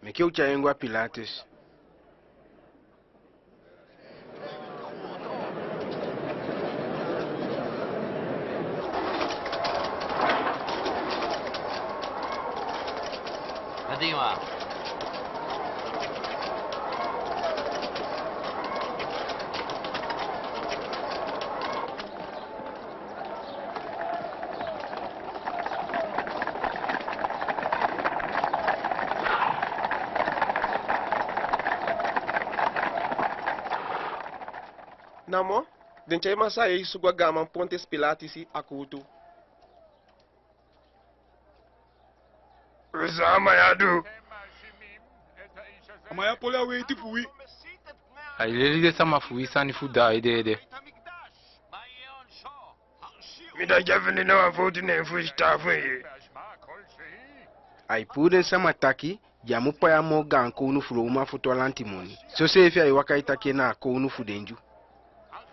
Meke u tyai en go a Pilatus. Namo den tyai Masaa Jesesi go a gaaman Pontes Pilatisi a kuutu. We, san a man ya du? A man ya poli a weiti fu wi. Ai leli den sama fu wi sani fu daai den ede. Mi taki a fende na wan fowtu neen fu sitaafu en. Ai puu den sama taki den á mu pai a moo gaan kownu fu Lowman foto a lantimoni. Soseefi ai waka e taki en na a kownu fu den Dyu.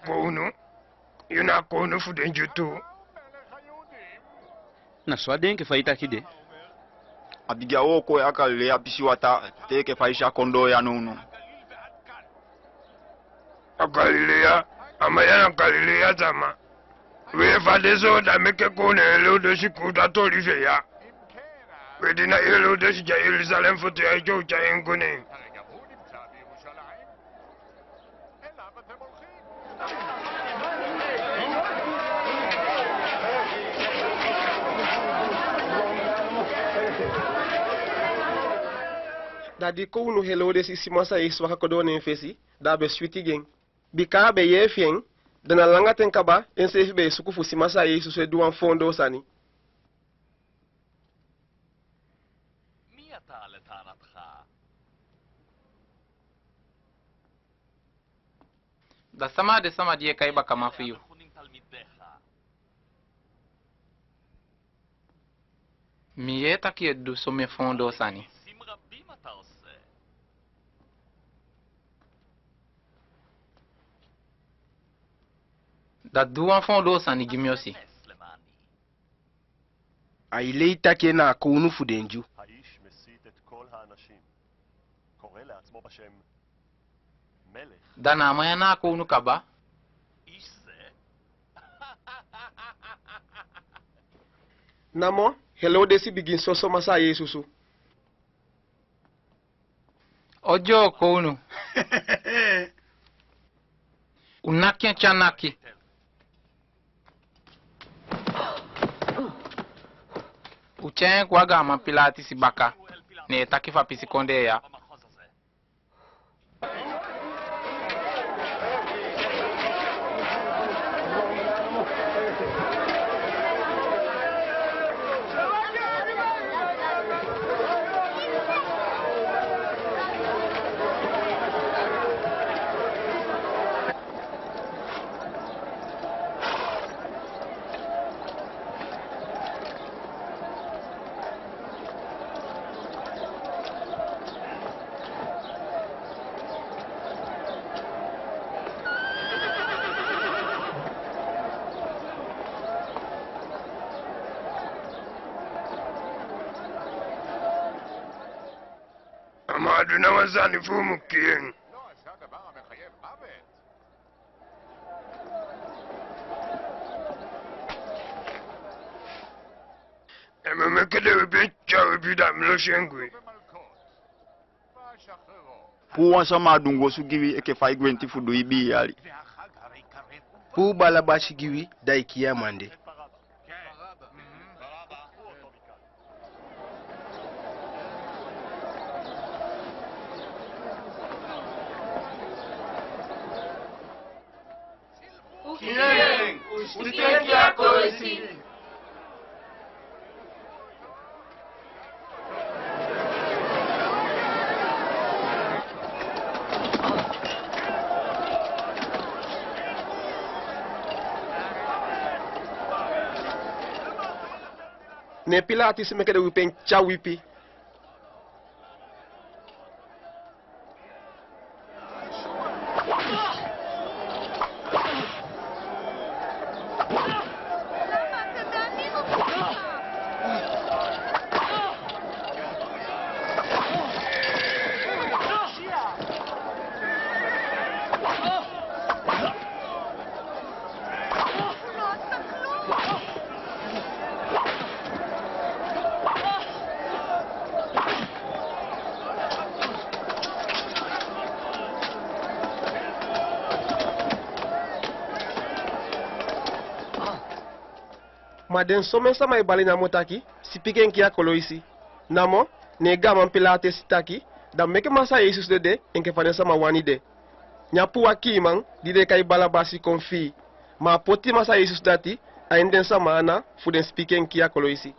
Kownu? Yu na a kownu fu den Dyu tu? Na so a de enke fa i taki de. A bigin a wooko ya a Galileya pisiwataa te enke fa i si a kon doo ya nownow. A Galileya? A man ya na Galileya sama. We, fa a de so, da meke kownu Helodesi kuutu a toli fi en ya. We, di na Helodesi de a Jelusalem foto ya, i tyai en go neen. Da di kownu Helodesi si Masaa Jesesi waka kon doo neen fesi, da a be switi gi en. Bika a be yee fi en, da na langa ten kaba enseefi be e suku fu si Masaa Jesesi e du wan foondoo sani. Da sama a den sama di e kai bakaman fi yu? Mi yee taki yu e du somen foondoo sani. Da du wan foondoo sani gi mi osi. Ai lei taki en na a kownu fu den Dyu. האיש מסית את כל האנשים, קורא לעצמו בשם Da na a man ya na a kownu kaba. Namo Helodesi bigin soso Masaa Jesesi. Odyoo kownu. U naki en te a naki. U tyai en go a gaaman Pilatisi baka, ne en taki fu a pisi kondee ya. A man du na wan sani fu u mu kii en. En mi o meke den wipi en tyai wipi, da mi losi en gwe. Puu wan sama a dunguu osu gi wi enke fa i gwenti fu du ibii yali. Puu Balabasi gi wi, da i kii a man de. Kii en, u sipiken kii a koloisi. Ne Pilatisi meke den wipi en tya wipi. Ma den somen sama e bali namo taki, sipiken kii a koloisi. Namo, ne gaaman Pilatesi taki, da meke Masaa Jesesi dede enke fa den sama wani de. Ne a puu a kiiman di den e kai Balabasi kon fii. Ma a poti Masaa Jesesi dati a ini den sama ana fu den sipiken kii a koloisi.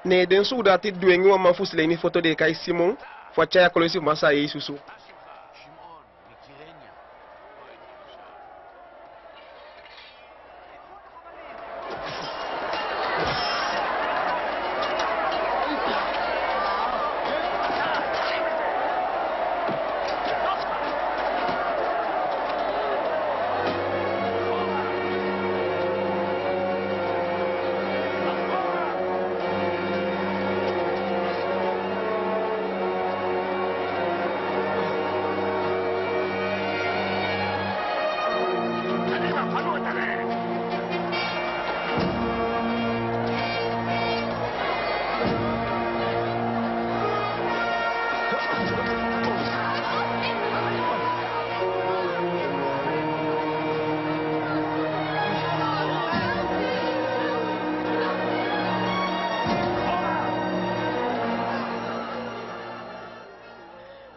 Ne den suudati dwengi wan man fu Sileini foto den e kai Simon fu a tyai a koloisi fu Masaa Jesesi.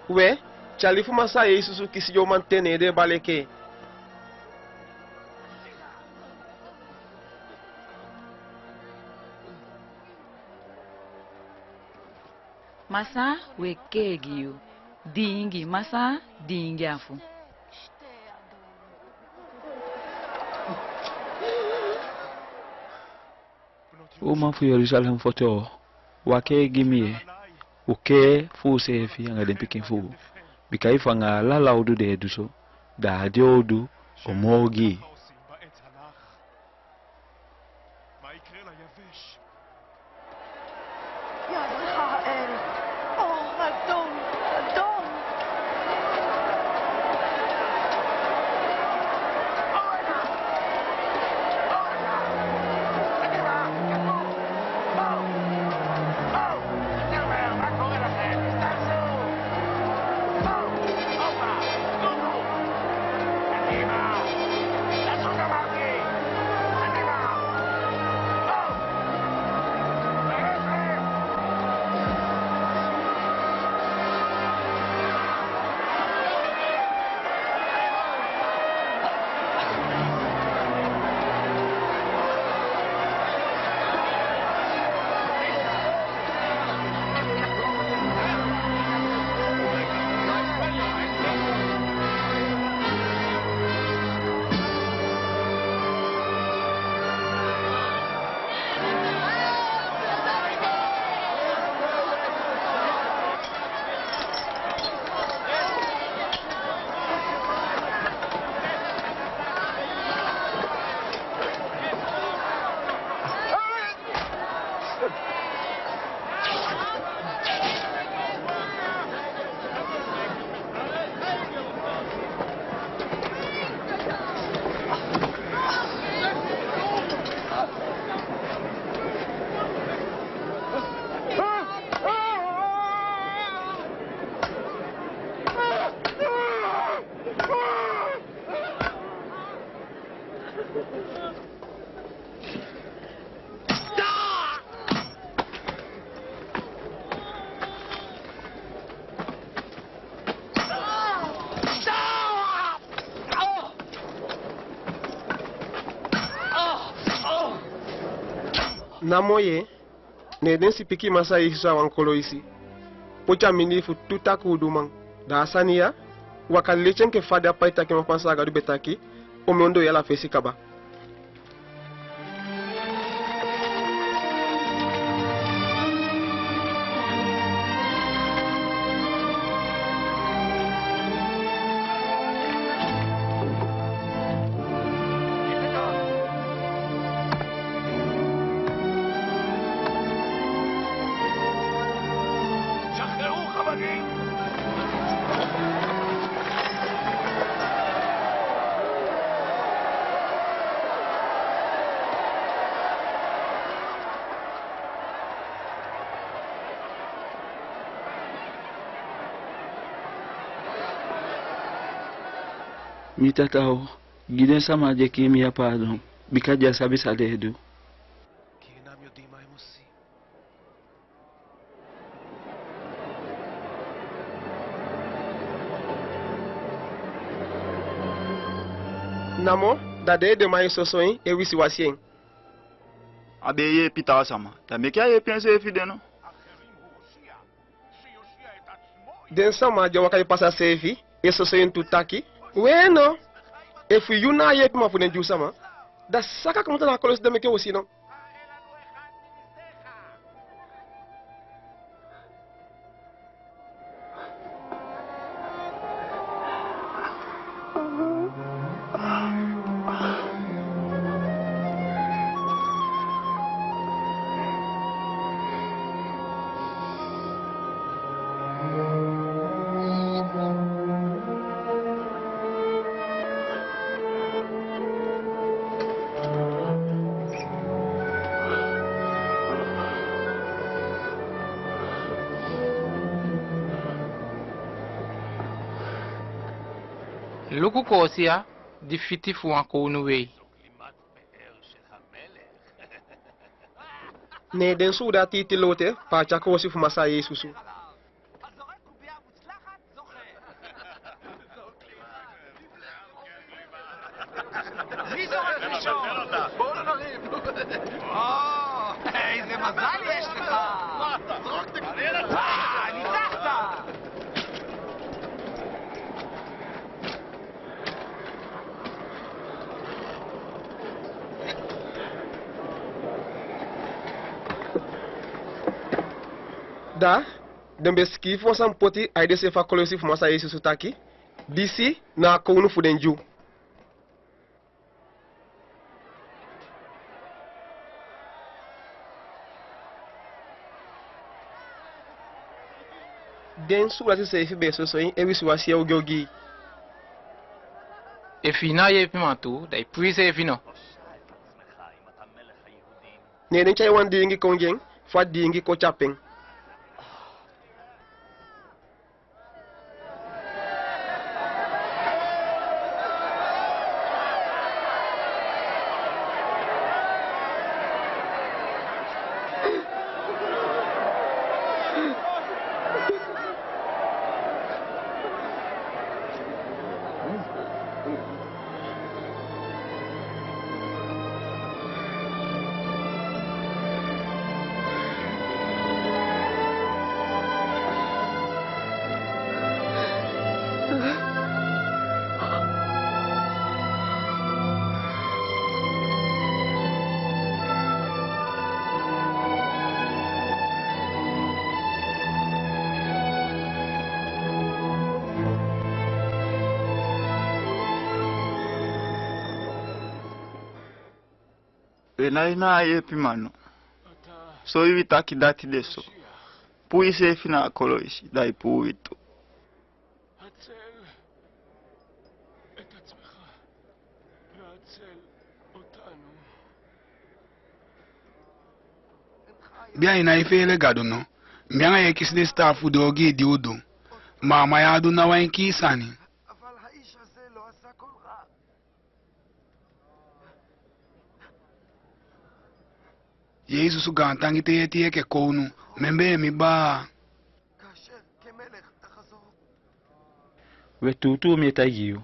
We, tyali fu Masaa Jesesi kisi den uman ten, ne den e bali enke. Masaa, we kee gi yu. Diingi, Masaa, diingi afu. Uman fu Jelusalem foto, u á kee gi mi ye, u kee fu useefi anga den pikin fu u. Bika efu anga ala la u du den e du so, da a de u du o moo ogii. Namo yee, ne den sipiki Masaa Jesesi a wan koloisi, poti a mindii fu tu takuu uduman. Da a sani ya waka leti enke fa den apaitakiman fu Masaa Gadu be taki omen ondoo yali a fesi kaba. Mi Tata o, gi den sama di e kii mi ya paadon, bika den á sabi san den e du. Namo, da den edeman e soso en, e wisiwasi en. A be e yeepi taa sama, da meke a yeepi enseefi de no. Den sama di e waka e pasa seefi e soso en tu taki: We no, efu yu na a yeepiman fu den Dyu sama, da saka komoto na a koloisi de meke u si no. Luku koosi ya, di fiti fu wan kownu wei. Ne den suudati iti loote paati a koosi fu Masaa Jesesi. מי זורק ראשון? בואו לא נריב. אה, איזה מזל יש לך. זרוק את הכדור. אה, ניצחת. Da den be sikiifi wan sani poti a ede seefi a koloisi fu Masaa Jesesi taki: Disi na a kownu fu den Dyu. Den suudati seefi be e soso en e wisiwasi en ogii ogii. Efu i na a yeepiman tuu, da i puu iseefi no. Ne den tyai wan diingi kon gi en fu a diingi koti ape en. We na i na a yeepiman no. Soi wi taki dati de so. Puu iseefi na a koloisi, da i puu wi tu. הצל את עצמך והצל אותנו. Bia, i nái feele Gadu no? Mi anga yu e kisi den sitaafu di ogii di u du. Ma a man ya á du ná wan enkii sani. אבל האיש הזה לא עשה כל רע. Jesesi, gaantangi te yu e tii enke kownu, membee mi baa. כאשר כמלך אחזור. We, tuutuu mi e taigi yu,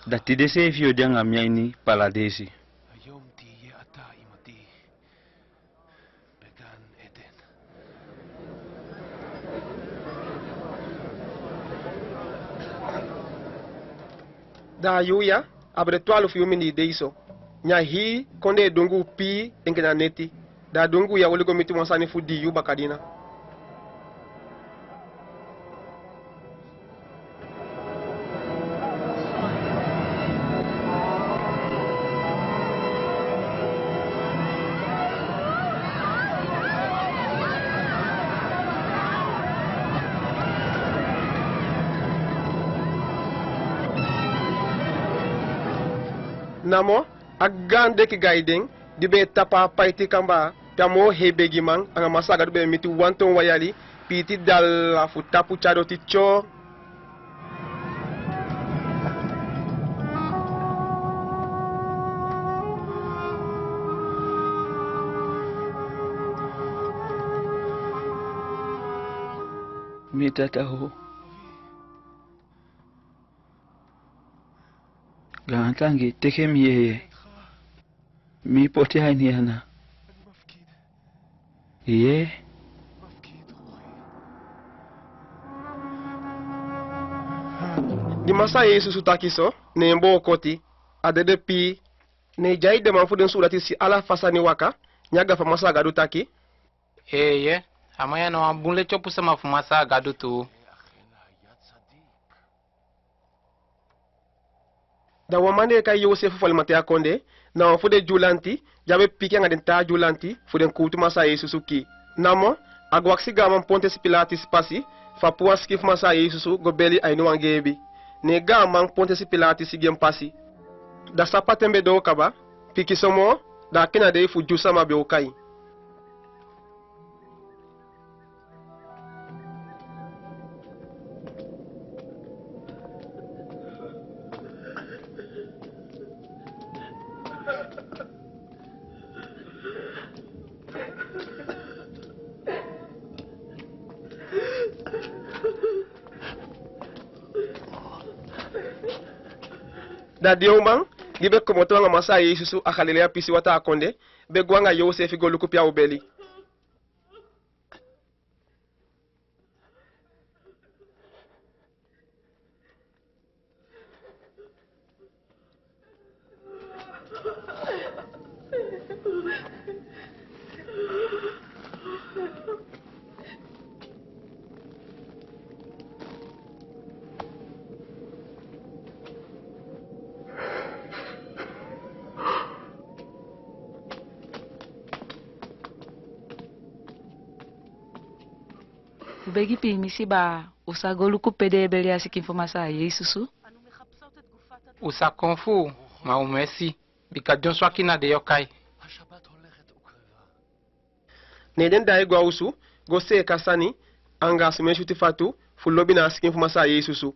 da tide seefi yu o de anga mi a ini Paladesi. היום תהיה אתה עמדי. Da a yuu ya, a be de twalufu yuu mindii dei so. Ne a hii kondee dunguu pii enke na neti. Da a dunguu ya oli go miti wan sani fu dii yuu bakadina. Namo a gaan deki gaiden di be e tapu a paiti kambaa, pe a moo hei begiman anga Masaa Gadu be e miti wantu wan yali, piiti dala fu tapu tyai doti tyoo. Mi Tata o, gaantangi, teke mi yeye. Mi poti a ini i ana. Yee. Di Masaa Jesesi taki so, ne en boo koti, a dede pii. Ne di a edeman fu den suudati si ala fa sani waka, ne a gafa Masaa Gadu taki: Eeye, a man ya na wan bun letiopu sama fu Masaa Gadu tuu. Da wan man den e kai Yosefu fu Alimateya kondee, na wan fu den Dyulanti di a be piki anga den taa Dyulanti fu den kuutu Masaa Jesesi kii. Namo a go akisi gaaman Pontesi Pilatisi pasi fu a puu wan sikin fu Masaa Jesesi go beli a ini wan geebi. Ne gaaman Pontesi Pilatisi gi en pasi. Da sabaaten be doo kaba, pikinso moo, da a kinadei fu Dyu sama be o kai. Da den uman di be komoto anga Masaa Jesesi a Galileya pisiwataa kondee be go anga Yosefu go luku pe a o beli. U begi piimisi baa, u sa go luku pe den e beli a sikin fu Masaa Jesesi? U sa kon fu u, ma u mu e si, bika dyonson a kinadei o kai. Ne den daai go a osu go seeka sani anga a somen switi fatu fu lobi na a sikin fu Masaa Jesesi.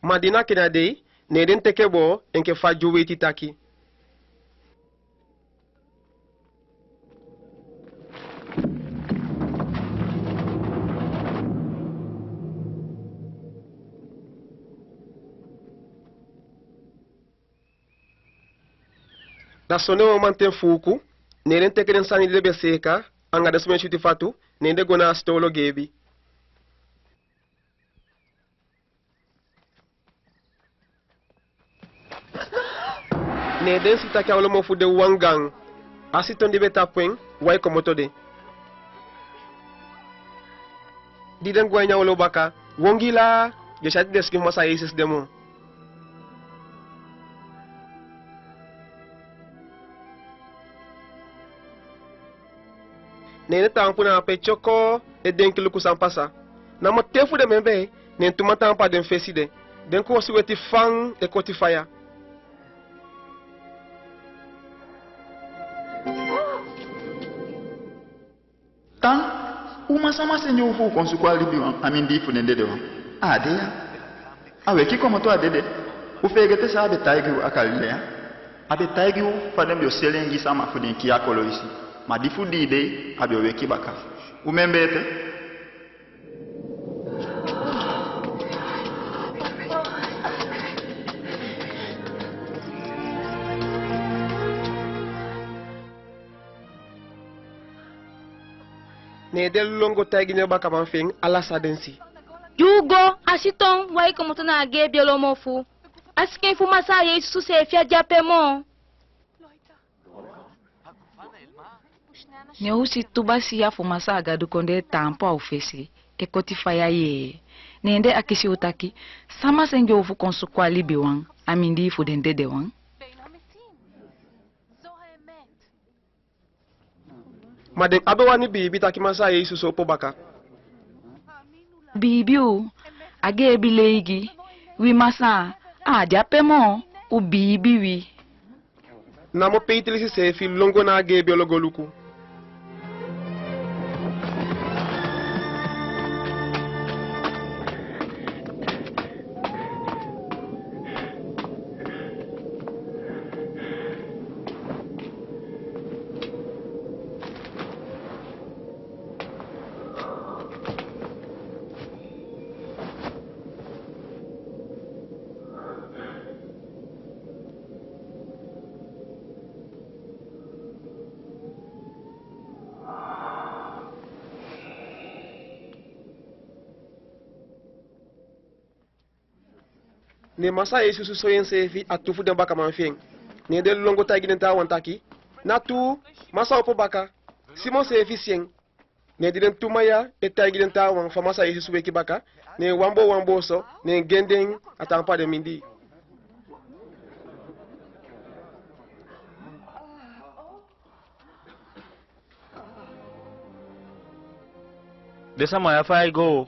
Ma di na kinadei, ne den teke boo enke fa Dyu weiti taki. Da sonde wan mamanten fuuku, ne den teke den sani di den be seeka anga den somen switi fatu, ne den go na a sitoolo geebi. Ne den si taki a olomo fu den wan gaan. A siton di be tapu en wai komoto de. Di den go a ini a olo baka, wongilaa, den á si den sikin fu Masaa Jesesi de moo. Ne den taampu na ape tyokoo e denki luku san pasa. Namo te fu den membee, ne tu man taampu a den fesi de. Den koosi weti fan e koti faya. Tan, uman sama sende u fu u kon suku a libiwan, a mindii fu den dedewan? A á de ya. A weki komoto a dede. U feegete san a be taigi u a Galileya? A be taigi u fa den be o seli en gi sama fu den kii a koloisi. Ma di fu dii dei a be o weki baka. U membee ete? Ne den lon go taigi den bakaman fi en ala san den si. Di u go, a siton wai komoto na a geebi olomo fu u. A sikin fu Masaa Jesesi seefi á de ape moo. Ne u si tu basiya fu Masaa Gadu kondee taampu a u fesi, e koti faya yee. Ne den akisi u taki: Sama sende u fu kon suku a libiwan a mindii fu den dedewan? Ma den á be wani biibi taki Masaa Jesesi opo baka. Biibi u, a geebi lei gi wi, Masaa, a á de ape moo, u biibi wi. Namo Peitilisi seefi lon go na a geebi olo go luku. Ne Masaa Jesesi soi enseefi a tu fu den bakaman fi en. Ne den lon go taigi den taawan taki: Na tuu, Masaa opo baka. Simon seefi si en. Ne di den tu man ya e taigi den taawan fa Masaa Jesesi weki baka, ne wanboo wanboo so, ne en gi en den a taampu a den mindii. Den sama ya, fa ai go?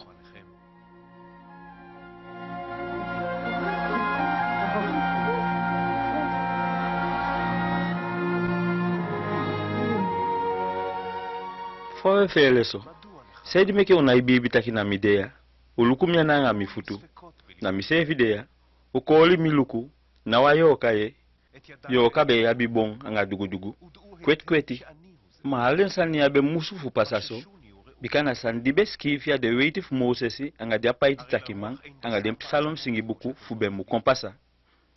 Fa u e feele so? Saide meke u nái biibi taki na mi de ya? U luku mi ana anga mi futu. Na miseefi de ya. U kooli mi luku, ná wan yooka ye. Yooka be abi bon anga dugudugu, kweti kweti. Ma ala den sani ya be musu fu pasa so, bika na sani di be sikiifi a den weiti fu Mosesi anga di apaiti takiman anga den Psalm singi buku fu be mu kon pasa.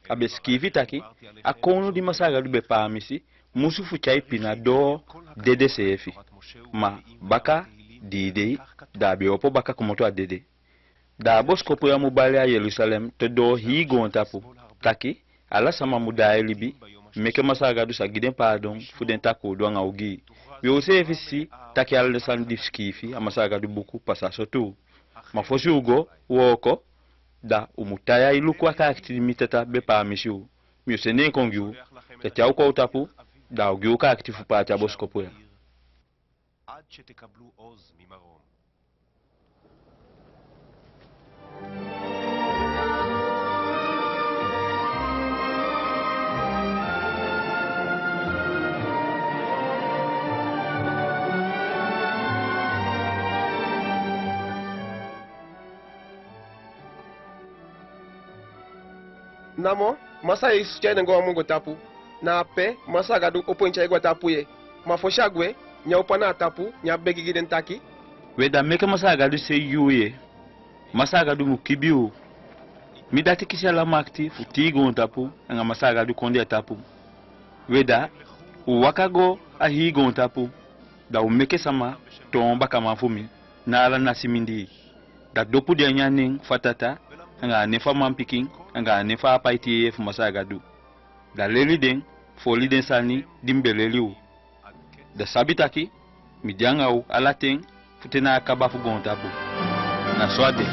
A be sikiifi taki, a kownu di Masaa Gadu be paamisi musu fu tyai pina doo dede seefi. Ma baka dii dei, da a be opo baka komoto a dede. Da a bosikopu ya mu bali a Jelusalem te doo hii goontapu, taki ala sama mu daai libi, meke Masaa Gadu sa gi den paadon fu den takuu du anga ogii. We, u seefi si taki ala den sani di sikiifi a Masaa Gadu buku pasa so tuu. Ma fosi u go wooko, da u mu tan ya e luku a kaakiti di mi tata be paamisi u. Mi o sende en kon gi u. Te a o kon a u tapu, da a o gi u kaakiti fu paati a bosikopu ya. Namo Masaa Jesesi tyai den go a wan mongo tapu. Na ape Masaa Gadu opo en tyai go a tapu ye. Ma fosi a gwe, ne a opo ana a tapu, ne a begi gi den taki: We, da meke Masaa Gadu seei gi u ye. Masaa Gadu mu kibii u. Mi dati kisi ala makiti fu tii goontapu anga Masaa Gadu kondee tapu. We, da u waka go a hii goontapu, da u meke sama toon bakaman fu mi, na ala nasi mindii. Da dopu den a nen fu a Tata, anga a nen fu a manpikin, anga a nen fu a apaiti yeye fu Masaa Gadu. Da leli den fu oli den sani di mi be leli u. Da sabi taki mi de anga u ala ten fu te na a kaba fu goontapu. Na so a de.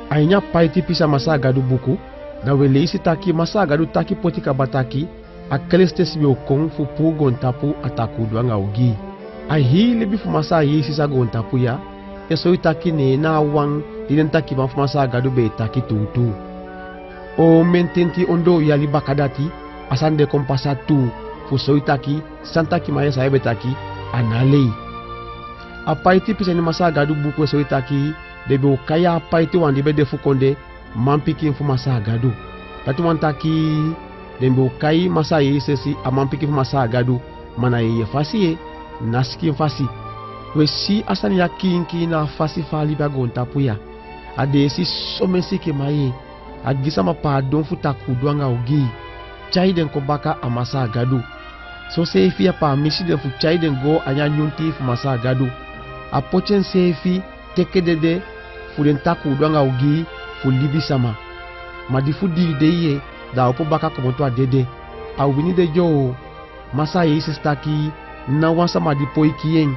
A ini a paiti pisi a Masaa Gadu buku, da we leisi taki Masaa Gadu taki poti kaba taki a Kelesitesi be o kon fu puu goontapu a takuu du anga ogii. A hii libi fu Masaa Jesesi a goontapu ya e soi taki ne en na a wan di den takiman fu Masaa Gadu be e taki tuutuu. Omen tenti ondoo yali bakadati, a sani de kon pasa tuu, fu soi taki san takiman Jesaya be taki, a ná lei. A paiti pisi a ini Masaa Gadu buku e soi taki den be o kai a apaiti wan di be de fu kon de manpikin fu Masaa Gadu. Dati wani taki den be o kai Masaa Jesesi a manpikin fu Masaa Gadu, ma na yeye fasi ye, ná sikin fasi. We si a sani ya kiinkiin na a fasi fa a libi a goontapu ya. A deesi somen sikinman ye. a gi sama paadon fu takuudu anga ogii, tyai den kon baka a Masaa Gadu. Soseefi a paamisi den fu tyai den go a ini a nyun tii fu Masaa Gadu. A poti enseefi teke dede fu den takuudu anga ogii fu libisama. Ma di fu dii dei ye, da a opo baka komoto a dede. A wini de dyoo. Masaa Jesesi taki, ná wan sama di poi kii en,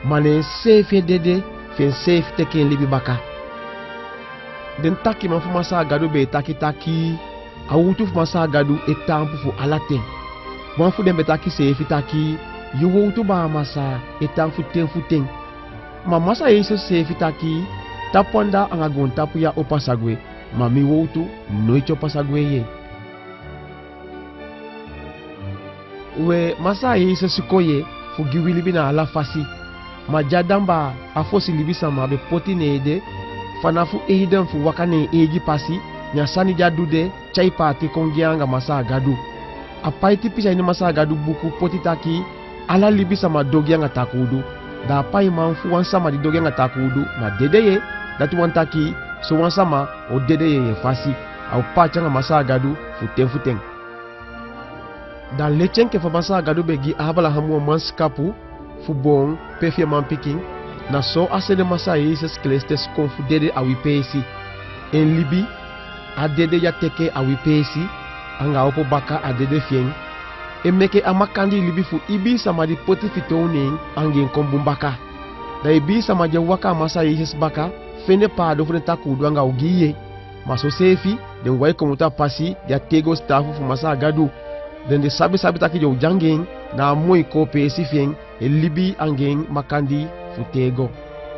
ma na enseefi e dede fi enseefi teke en libi baka. Den takiman fu Masaa Gadu be e taki taki, a wowtu fu Masaa Gadu e taampu fu ala ten. Wan fu den be taki seefi taki, yu wowtu, baa Masaa, e tan fu ten fu ten. Ma Masaa Jesesi seefi taki, tapu anda anga goontapu ya o pasa gwe, ma mi wowtu noiti o pasa gwe ye. We, Masaa Jesesi kon ye fu gi wi libi na ala fasi. Ma di Adam baa, a fosi libisama, be poti en ede fanafu Eden fu waka na en eigi pasi, ne a sani di a du de tyai paati kon gi en anga Masaa Gadu. A paiti pisi a ini Masaa Gadu buku poti taki, ala libisama du ogii anga takuudu. Da a paiman fu wan sama di du ogii anga takuudu na dede ye. Dati wani taki, sowan sama o dede ye, ye fasi. A o paati anga Masaa Gadu fu ten fu ten. Da leti enke fa Masaa Gadu be gi Abalaham wan mansikapu fu boon pe fi en manpikin, na so a sende Masaa Jesesi Kelestesi kon fu dede a wi peesi. En libi, a dede di a teke a wi peesi, anga a opo baka a dede fi en, e meke a makandii libi fu ibii sama di poti fitoow ne en anga en kon bun baka. Da ibii sama di e waka a Masaa Jesesi baka, fende paadon fu den takuudu anga ogii ye. Ma soseefi, den wai komoto a pasi di a teego sitaafu fu Masaa Gadu. Den de sabi sabi taki den o de anga en na a moi koo peesi fi en, e libi anga en makandii fu teego.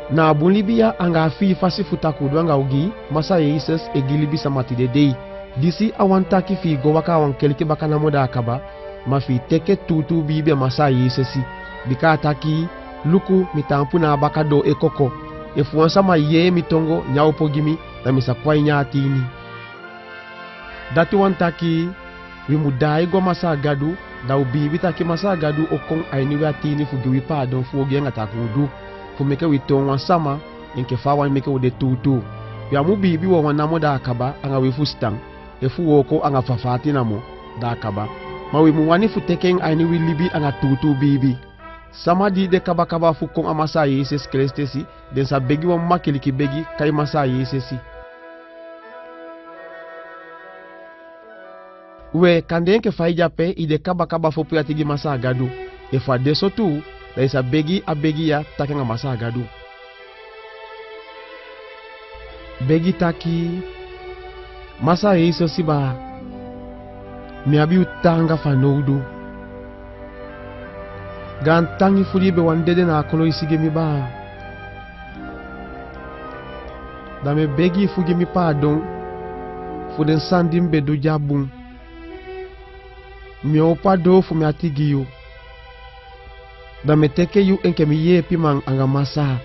Na a bun libi ya anga a fii fasi fu takuudu anga ogii, Masaa Jesesi e gi libisama tide dei. Disi á wani taki fi i go waka a wan keliki baka namo da a kaba, ma fi i teke tuutuu biibi a Masaa Jesesi. Bika a taki, luku, mi taampu na a baka doo e koko. Efu wan sama yee mi tongo, ne a opo gi mi, da mi sa kon a ini a atiini. Dati wani taki, wi mu daai go a Masaa Gadu, da u biibi taki Masaa Gadu o kon a ini wi atiini fu gi wi paadon fu ogii anga takuudu, fu meke wi toon wan sama, enke fa a wani meke u de tuutuu. Wi á mu biibi wawan namo da a kaba anga wi fusutan, efu wooko anga fafaati namo, da a kaba. Ma wi mu wani fu teke en a ini wi libi anga tuutuu biibi. Sama di de kabakaba fu kon a Masaa Jesesi Kelestesi, den sa begi wan makiliki begi kai Masaa Jesesi. We, kande enke fa i de ape, i de kabakaba fu opo i ati gi Masaa Gadu. Efu a de so tuu, da i sa begi a begi ya taki anga Masaa Gadu. Begi taki, Masaa Jesesi baa, mi abi u taanga fanowdu. Gaantangi fu di i be wani dede na a koloisi gi mi baa. Da mi e begi i fu gi mi paadon fu den sani di mi be du di á bun. Mi e opo a doo fu mi ati gi yu. Da mi e teke yu enke mi yeepiman anga Masaa.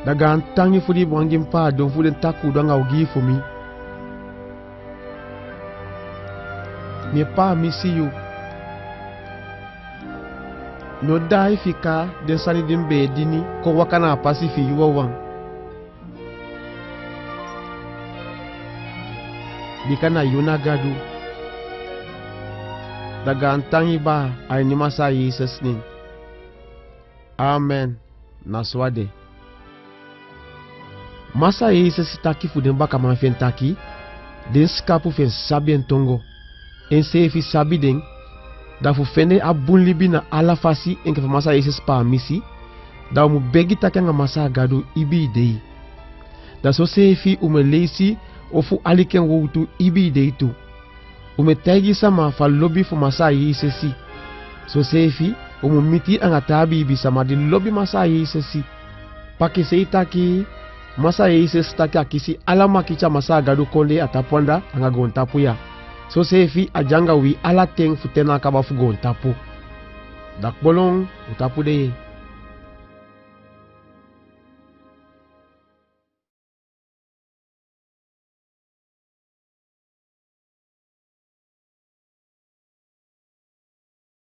Da gaantangi fu di i be wani gi mi paadon fu den takuudu anga ogii fu mi. Mi e paamisi yu. Mi o daai fika den sani di mi be e dini kon waka na a pasi fi yu wawan. Bika na yu na Gadu. Da gaantangi baa, a ini Masaa Jesesi nen. Amen. Na so a de. Masaa Jesesi taki fu den bakaman fi en taki, den sikapu fi en sabi en tongo. Enseefi sabi den, da fu fende a bun libi na ala fasi enke fa Masaa Jesesi paamisi, da u mu begi taki anga Masaa Gadu ibii dei. Da soseefi u mu e leisi ofu aliki en wowtu ibii dei tu. U mu e taigi sama fu a lobi fu Masaa Jesesi. Soseefi u mu miti anga taa biibisama di lobi Masaa Jesesi. Pakisei taki, Masaa Jesesi taki a kisi ala makiti a Masaa Gadu kondee a tapu anda anga goontapu ya. Soseefi a de anga wi ala ten fu te na a kaba fu goontapu. Da kpolon, u tapu de.